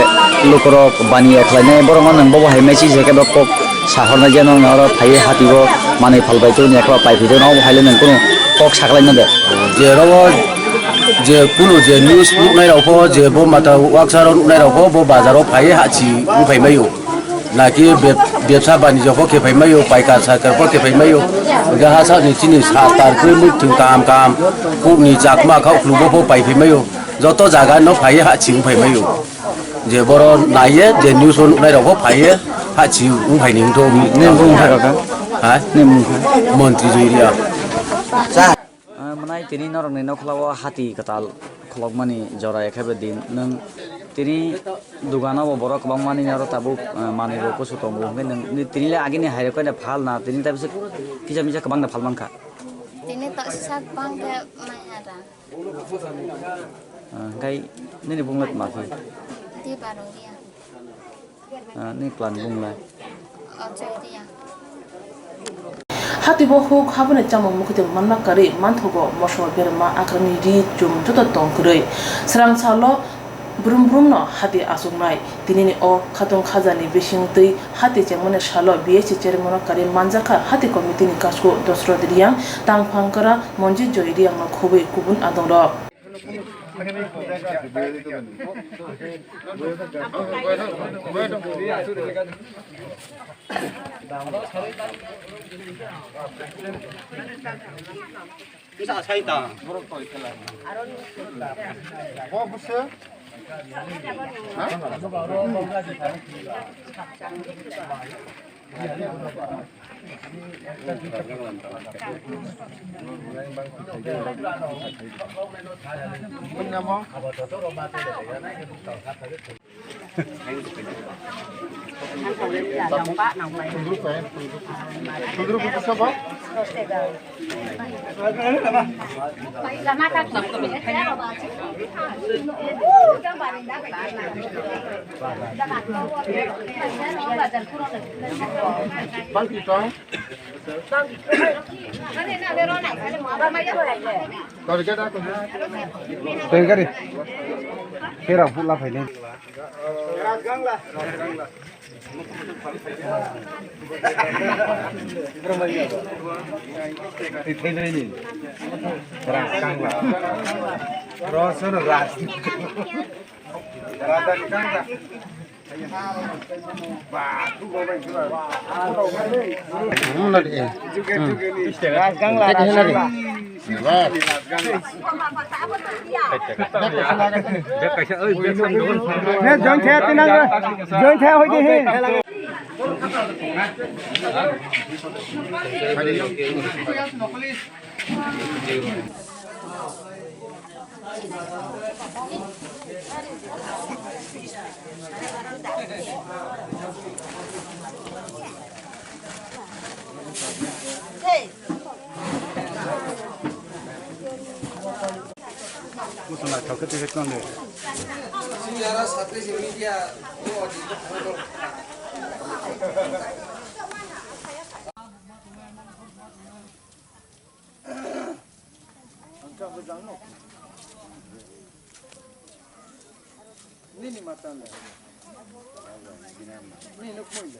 lukurok baniya khlainai, borok no nwng bobo hai message hai khe bo kok Sahornai je nwng oro phaiwi hati o manwi phalbai tongni ekla pai phai tongno, obo hai le nwng kunu kok saklaina de. Je oro je kunu je news nuknai rok pho, je bo mata waksa rok nuknai rok pho, bo bazar o phaiwi hachi wng phai mai o. Naki beb-, bebsa banijyo pho khe phai mai o, paikar saikar pho khe phai mai o. Hingkhe ha sakni chini sa tar khe muitu kaham kaham, kukni chakma kha ukhuluk bo pho pai phai mai o. Joto jaga no phaiwi hachi wng phai mai o. Je boro naiye, je news o nuknai rok bo phaiye, hachi wng phai ni wngtho. Nini bumung kha kaka? Ha? Nini bumung kha? Montri Joy Reang. Ah, mwnai tini norokni nokhlao hati kwtal khulokmani jora ekhabe din. Nwng tini dugano bo borok kwbangmani oro tabuk, ah, manwi bo kusu tongo. Hwnkhe nwng ni tini le agini hai rok phal na, tini ta bisa kisa misa kwbangna phal mankha. Tini ta sisa kwbang khe maya da. Ah, hwnkhe nini bumung le tma khe? Di Barong Reang. Ah, nini clan bumung le? Ojoy Reang. Hati bo huk habani chamung mukhitwi manna karwi manthogo, moso berma akrani ri chum joto tong kwrwi. Srang salo brum brum no hati achuknai. Tinini o khatung khajani bising twi hati chengmani salo B S C chairman no karwi manjakha hati committee ni kasku Dosrot Reang, Tangphangkra, Monjit Joy Reang no khobwi kubun adongrok. Tengkari. Kera pula phaini. Rosor ras. Rajani kangla. Join thaya tinang, join thaya hoi di hin. Nini matan le. Nini nuk mui le.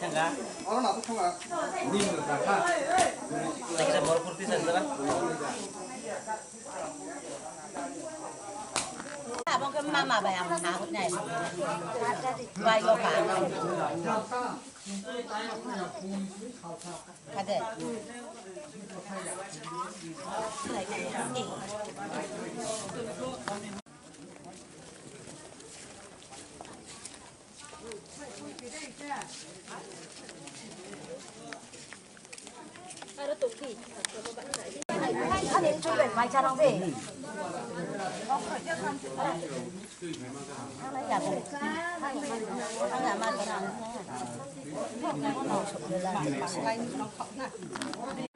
Abo khe mama bai ang na hwnwi. Bai o ka. Kade.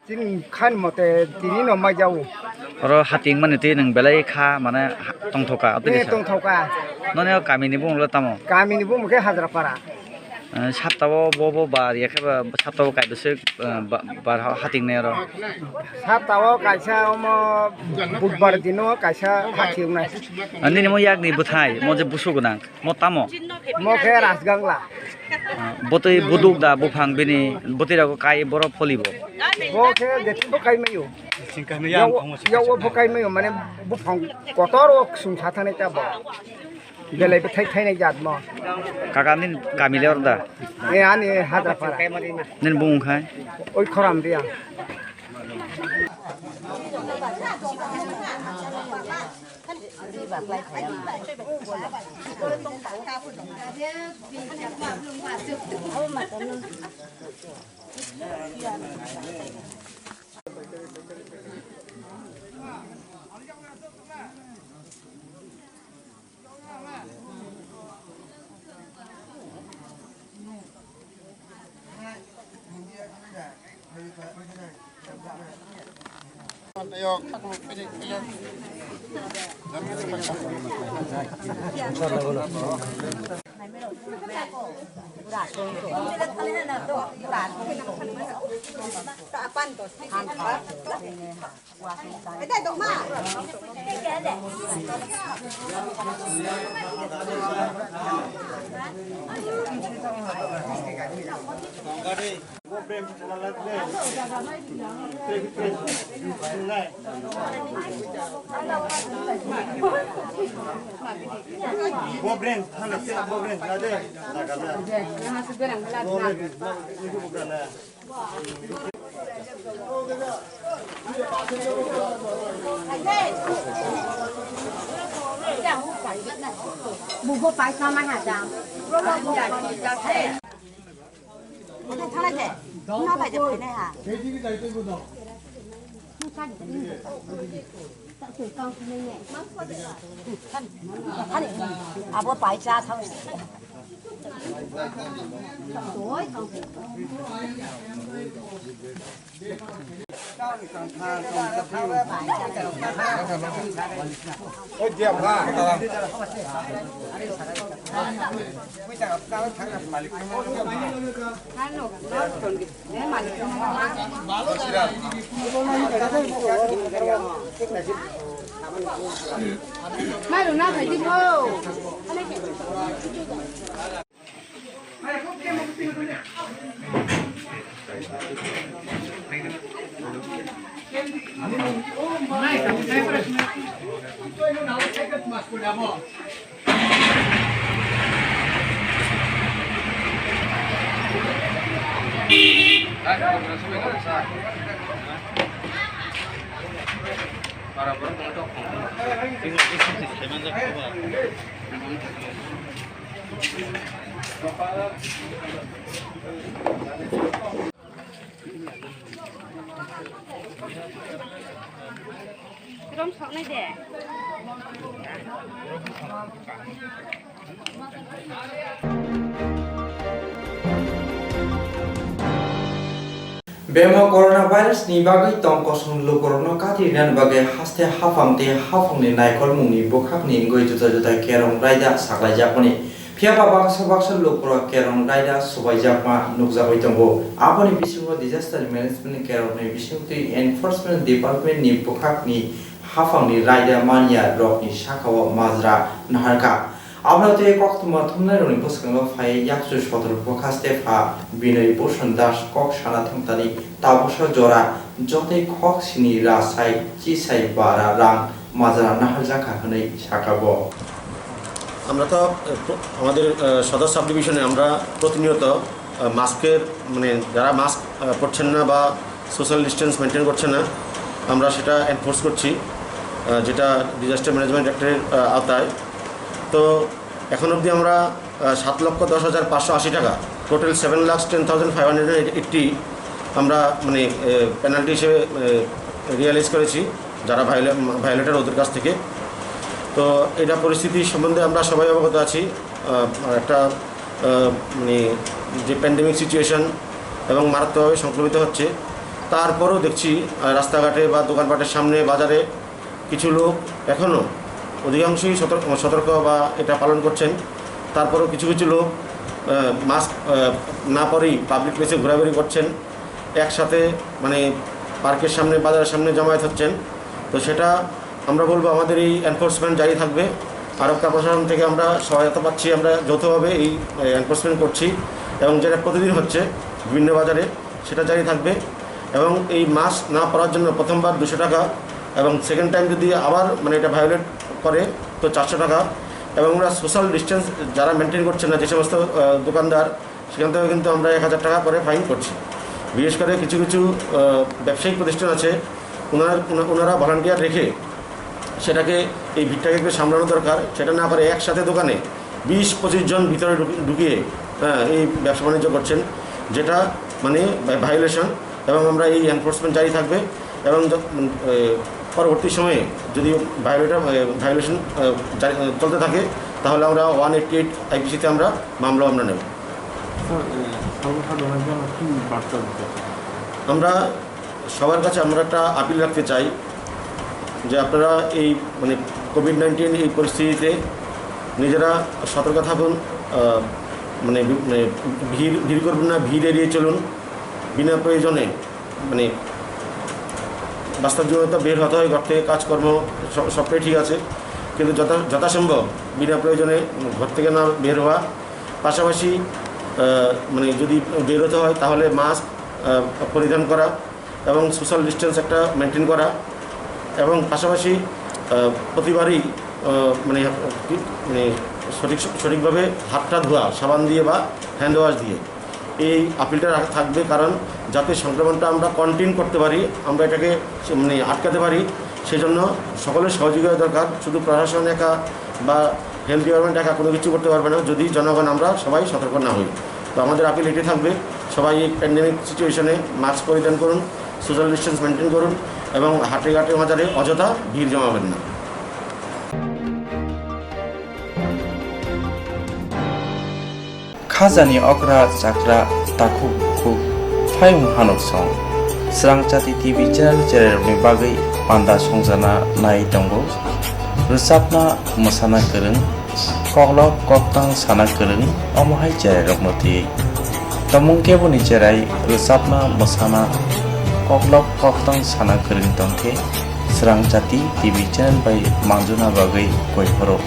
Chini khan mote tini no mai jau. Oro hating mani twi nwng belai kha mane ha-, tongthoka, aboni Eh, sa. Tongthoka. Noni o kami ni bumung le tamo? Kami ni bumung khe Hajrapara. Eh, saptao bo, bo bar ya khe ba, saptao kaisa se, eh, ba, bar ha-, hating ne oro. Saptao kaisa omo budbar dino kaisa hating nai. Ah, nini mo yak ni bwthai, mo je busu gwnang. Mo tamo? Mo khe Rajgangla. Ah, botwi buduk da buphang bini botwi rok kai borok pholibo. Bo khe jethi bo kai mayo. Singkano yang Yawo, thangma yawo singkano. Bo kai mayo mane buphang kotor o sung sa thani ta bo. Belai bwthai thainai jat mo. Kaka nini kami le oro da? E ani Hajrapara. Nini bumung khai? Oi Khoram dia. Bubo paisa ma ha jam. Thana je, na bai je phai nai ha. Abo paisa thang. Rom soknai de. Bemo coronavirus ni bagwi tong kosong lukurokno kati rinani bagwi haste haphang tei haphangni naikolmungni bwkhakni wngwi juda juda kerong raida saklaijakmani. Phiya ba baksa baksa lukurok kerong raida swbaijakma nukjagwi tongo. Aboni bisingo disaster management kerokni bisingtwi enforcement department ni bwkhakni haphangni raida manya rokni sakao majra naharkha. Aboni tei koktwma thumnairokni bwskango phai yakchu sotoro bwkha Stepha Binoy Bhushan Das kok sana thumtani tabuksa jora jotoi kok sini rasai chisai bara rang majra naharjakha hwnwi sakha bo. আমরা তো, আহ, প্র-, আমাদের, আহ, সদর সাব ডিভিশনে আমরা প্রতিনিয়ত, আহ, মাস্কের, মানে, যারা মাস্ক, আহ, পরছেন না বা সোশ্যাল ডিস্টেন্স মেনটেন করছেন না, আমরা সেটা এনফোর্স করছি, আহ, যেটা ডিজাস্টার ম্যানেজমেন্ট অ্যাক্টের, আহ, আওতায়। তো এখন অবধি আমরা, আহ, সাত লক্ষ দশ হাজার পাঁচশো আশি টাকা, total seven lakh ten thousand five hundred eighty আমরা, মানে, আহ, পেনাল্টি হিসেবে, আহ, রিয়েলাইজ করেছি যারা ভায়োলে-, ভায়োলেটর ওদের কাছ থেকে। তো এটা পরিস্থিতি সম্বন্ধে আমরা সবাই অবগত আছি। আহ, একটা, আহ, মানে, যে প্যান্ডেমিক সিচুয়েশন এবং মারাত্মকভাবে সংক্রমিত হচ্ছে, তারপরেও দেখছি, আহ, রাস্তাঘাটে বা দোকানপাটের সামনে, বাজারে কিছু লোক এখনও অধিকাংশই সতর্ক, সতর্ক বা এটা পালন করছেন। তারপরেও কিছু কিছু লোক, আহ, মাস্ক, আহ, না পরেই পাবলিক প্লেসে ঘোরাঘুরি করছেন, একসাথে, মানে, পার্কের সামনে, বাজারের সামনে জমায়েত হচ্ছেন। তো সেটা আমরা বলবো, আমাদের এই এনফোর্সমেন্ট জারি থাকবে। আরক্ষা প্রশাসন থেকে আমরা সহায়তা পাচ্ছি, আমরা যৌথভাবে এই, এ, এনফোর্সমেন্ট করছি এবং যেটা প্রতিদিন হচ্ছে বিভিন্ন বাজারে, সেটা জারি থাকবে। এবং এই মাস্ক না পরার জন্য প্রথমবার দুশো টাকা এবং সেকেন্ড টাইম যদি আবার, মানে, এটা ভায়োলেট করে, তো চারশো টাকা। এবং আমরা সোশ্যাল ডিস্টেন্স যারা মেনটেন করছে না, যে সমস্ত, আহ, দোকানদার, সেখান থেকে কিন্তু আমরা এক হাজার টাকা করে ফাইন করছি। বিশেষ করে কিছু কিছু, আহ, ব্যবসায়িক প্রতিষ্ঠান আছে, ওনার-, ওনা-, ওনারা ভলান্টিয়ার রেখে সেটাকে, এই ভিড়টাকে একটু সামলানো দরকার। সেটা না করে একসাথে দোকানে বিশ পঁচিশ জন ভিতরে ঢুকি-, ঢুকিয়ে, হ্যাঁ, এই ব্যবসা বাণিজ্য করছেন, যেটা, মানে, ভা-, ভায়োলেশন। এবং আমরা এই এনফোর্সমেন্ট জারি থাকবে এবং য-, উম, এ, পরবর্তী সময়ে যদি ভায়োলেটর, এ, ভায়োলেশন, এ, জারি, এ, চলতে থাকে, তাহলে আমরা ওয়ান এইটটি এইট আইপিসিতে আমরা মামলা আমরা নেব। স্যার, এ, সর্বসাধারণের জন্য কি বার্তা দিতে চান? আমরা সবার কাছে আমরা একটা আপিল রাখতে চাই যে আপনারা এই, মানে, কোভিড নাইন্টিন এই পরিস্থিতিতে নিজেরা সতর্ক থাকুন, আহ, মানে, বি-, মানে, ভিড়, ভিড় করবেন না, ভিড় এড়িয়ে চলুন। বিনা প্রয়োজনে, মানে, বাস্তব জীবনে তো বের হতে হয়, ঘর থেকে কাজকর্ম স-, সবটাই ঠিক আছে, কিন্তু যথা-, যথাসম্ভব বিনা প্রয়োজনে ঘর থেকে না বের হওয়া। পাশাপাশি, আহ, মানে, যদি বেরোতে হয় তাহলে মাস্ক, আহ, পরিধান করা এবং সোশ্যাল ডিস্টেন্স একটা মেনটেন করা এবং পাশাপাশি, আহ, প্রতিবারই, আহ, মানে, কি, মানে, সঠিক, সঠিকভাবে হাতটা ধোয়া সাবান দিয়ে বা হ্যান্ড ওয়াশ দিয়ে। এই আপিলটা রাখা থাকবে, কারণ যাতে সংক্রমণটা আমরা কন্টেইন করতে পারি, আমরা এটাকে, মানে, আটকাতে পারি, সেজন্য সকলের সহযোগিতা দরকার। শুধু প্রশাসন একা বা হেলথ ডিপার্টমেন্ট একা কোনো কিছু করতে পারবে না, যদি জনগণ আমরা সবাই সতর্ক না হই। তো আমাদের আপিল এটাই থাকবে, সবাই এই প্যান্ডেমিক সিচুয়েশনে মাস্ক পরিধান করুন, সোশ্যাল ডিস্টেন্স মেনটেন করুন এবং হাটে ঘাটে বাজারে অযথা ভিড় জমাবেন না। Khajani okra chakra takhuk bukhuk phaiung hanuk song. Srang Chati T V channel cherairokni bagwi panda songjana nai tongo. Rwchapna mwsana kwrwng, koklop koktang sana kwrwng, omo hai cherairokno twiwi. Tomung keboni cherai rwchapna mwsana koklop koktang sana kwrwng tongkhe Srang Chati T V channel bai manjuna bagwi koi phoro.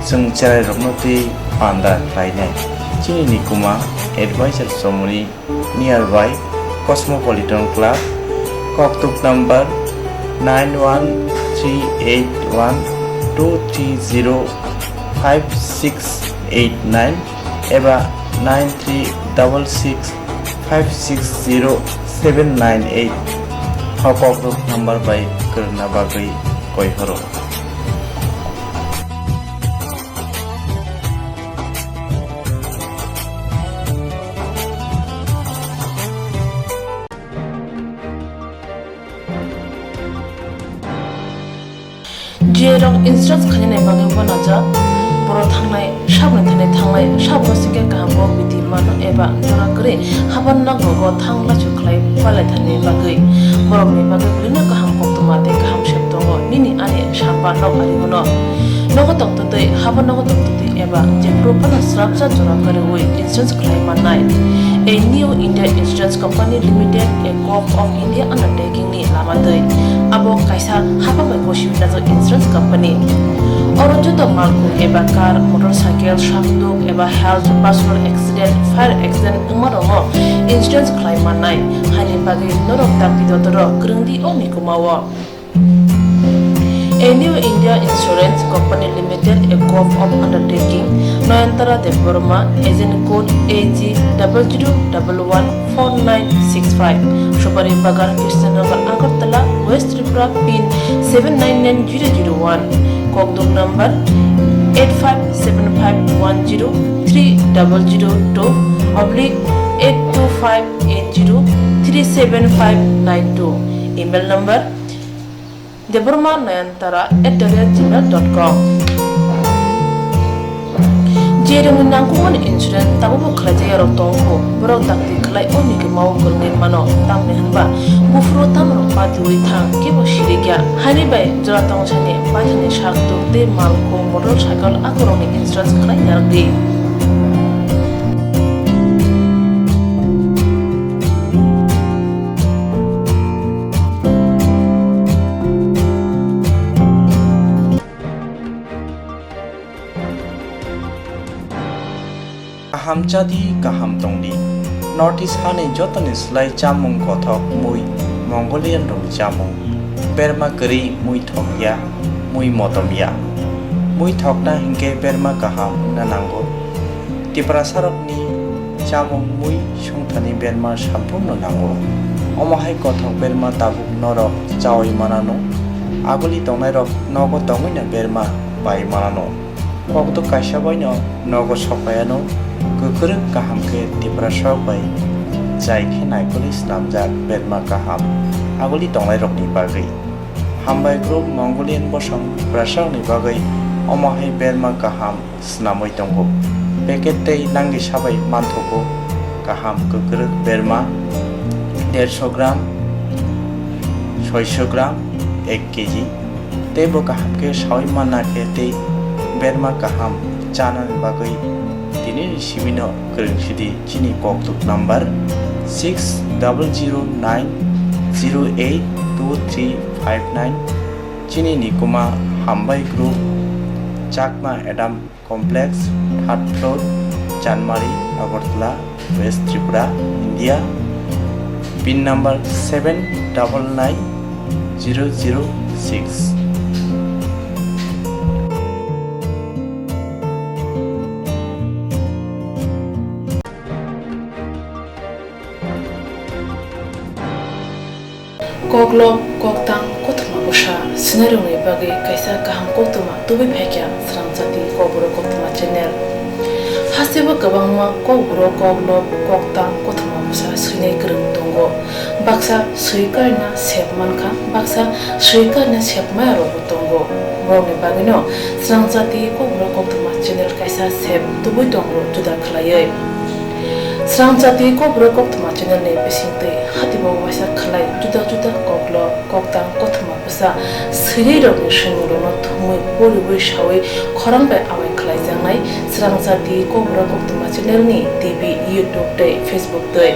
Chwng cherairokno twi panda khlainai. Chini nikuma advisor chomoni nearby Cosmopolitan Club, koktuk number nine one three eight one two three zero five six eight nine eba nine three double six five six zero seven nine eight. O koktuk number bai kwrwngna bagwi koi horo. G A rok instruct khainani bagwi uanajak, borok thangnai sabni thani thanglai, sabno singkhe kaham kok biti mano eba jora kwrwi haban nokrogo thang laisu khlai palaithani bagwi. Borokni bagwi belino kaham koktwma tei kaham sep tongo, nini ani samba nok ari bono. Nogo tongtwtwi, habo nogo tongtwtwi eba jephuru phano srapsa jora kwrwi insurance khlai mannai. A New India Insurance Company Limited, a Gov of India undertaking ni lama twi. Abo kaisa haba bai gosi wngjak insurance company. Oro joto malkhung eba car, motorcycle, sakduk eba health, personal accident, fire accident wngma rokno insurance khlai mannai. Haini bagwi norok dakti dotoro kwrwng di o mikuma o. A New India Insurance Company Limited, a Gov of Undertaking, Nayantara Debbarma, agent code A G double zero double one four nine six five, Supari Bagan, Krishnanagar, Agartala, West Tripura, pin seven nine nine zero zero one, Kokduk number eight five seven five one zero three double zero two oblique eight two five eight zero three seven five nine two, email number Debbarma Nayantara at the rate gmail dot com. Jerokni nangkukmani insurance tabukbo khlaijak yarok tongo, borok dakti khlai o mikuma o kwrwngwi mano, tamni hwnba buphuru tamrok patiui thang kebo sirikya. Haini bai jora tongsani paithakni sak tuk tei malkhung motorcycle akorokni insurance khlai narwkdi. Kaham chadi, kaham tongdi. North East hani jotoni slai chamung kothok mui Mongolian rokni chamung. Berma kwrwi mui thokya, mui motomya. Mui thokna hinkhe berma kaham wngna nango. Tiprasarokni chamung mui songthani berma samphurno nango. Omo hai kothok berma tabuk norok chaui manano. Aguli tongnairok nogo tongwino berma pai manano. Kokduk kaisa baino nogo sokpaiano. Kwkrwk kaham khe Tiprasarok bai jai khe naikolwi snamjak berma kaham aguli tongnairokni bagwi. Hambai group Mongolian bosong Tiprasarokni bagwi omo hai berma kaham snamwi tongo. Packet tei nangni sabai manthogo kaham kwkrwk berma dersho gram, soisho gram, ek kg. Tei bo kaham khe saui manna khe tei berma kaham chanani bagwi tinini simino kwrwng sidi chini kokduk number six double zero nine zero eight two three five nine. Chini nikuma Hambai Group, Chakma Adam Complex, third floor, Chanmari, Agartala, West Tripura, India. Pin number seven double nine zero zero six. Koklop, koktang, kothoma bwsa swinairokni bagwi kaisa kaham koktwma tubui phaikha Srangchati Kokborok Koktwma channel. Hasteo kwbangma kokborok, koklop, koktang, kothoma bwsa swinai kwrwng tongo. Baksa swi karina sep mankha, baksa swi karina sep maya rokbo tongo. Borokni bagwino Srangchati Kokborok Koktwma channel kaisa sep tubui tongo juda khwlaiwi. Srangchati Kokborok Koktwma channel ni bisingtwi hatibo waisa khwlai juda juda koklop, koktang, kothoma bwsa swinai rokni swimung rokno thumwi poriwi sawi khorang bai awai khwlaijaknai Srangchati Kokborok Koktwma channel ni T V, YouTube tei Facebook twi.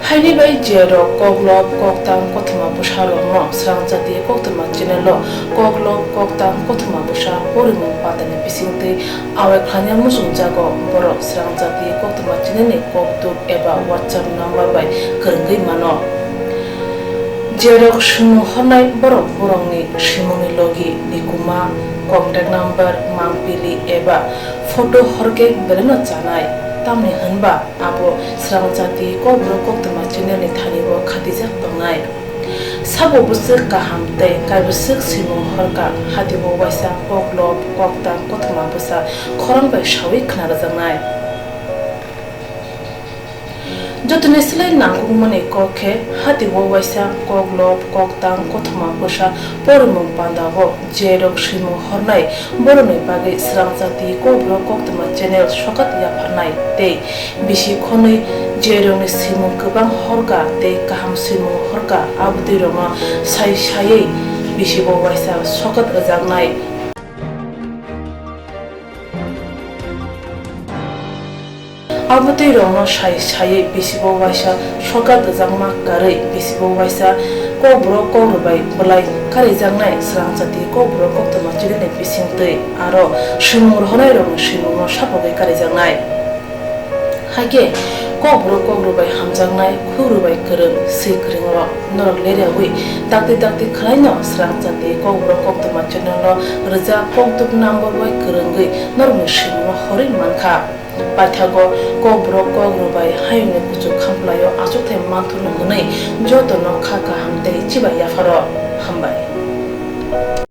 Haini bai je rok koklop, koktang, kothoma bwsa rokno Srangchati Koktwma channel o koklop, koktang, kothoma bwsa porimung pandani bisingtwi awai khlaina muchungjago, borok Srangchati Koktwma channel ni kokduk eba WhatsApp number bai kwrwngwi mano. Je rok swimung hornai borok borokni swimungni logi, nikuma, contact number, mangpili eba photo horkhe belaino chanai, tamni hwnba abo Srangchati Kokborok Koktwma channel ni thani o khatijak tongnai. Sabo bwswk kaham tei kaibwswk swimung horkha, hatibo waisa koklop, koktang, kothoma bwsa khorang bai sawi khna rwjaknai. Jotoni slai nangkukmani kok khe, hatibo waisa koklop, koktang, kothoma bwsa porimung pandao je rok swimung hornai, borokni bagwi Srangchati Kokborok Koktwma channel sokat yapharnai tei bisi khonwi je rokni swimung kwbang horkha tei kaham swimung horkha, abotwi rokno sai saiwi bisibo waisa sokat rwjaknai. Abotwi rokno sai saiwi bisibo waisa sokat rwjakma karwi bisibo waisa kokborok kokrwbai bwlai karijaknai swrangchati kokborok koktwma chirwini bisingtwi aro swimung rohornairokni swimungno sapogwi karijaknai. Hakhe kokborok kokrwbai hamjaknai, khukrwbai kwrwng, swi kwrwngrok norok leriawi dakti dakti khwlaino swrangchati kokborok koktwma channel-o rwjak koktuk number bai kwrwngwi norokni swimungno horwi mankha. Paithago kokborok kokrwbai hayungni kuchuk khamplaio achukthai manthurno hwnwi jotono kha kaham tei chibai yapharo. Hambai.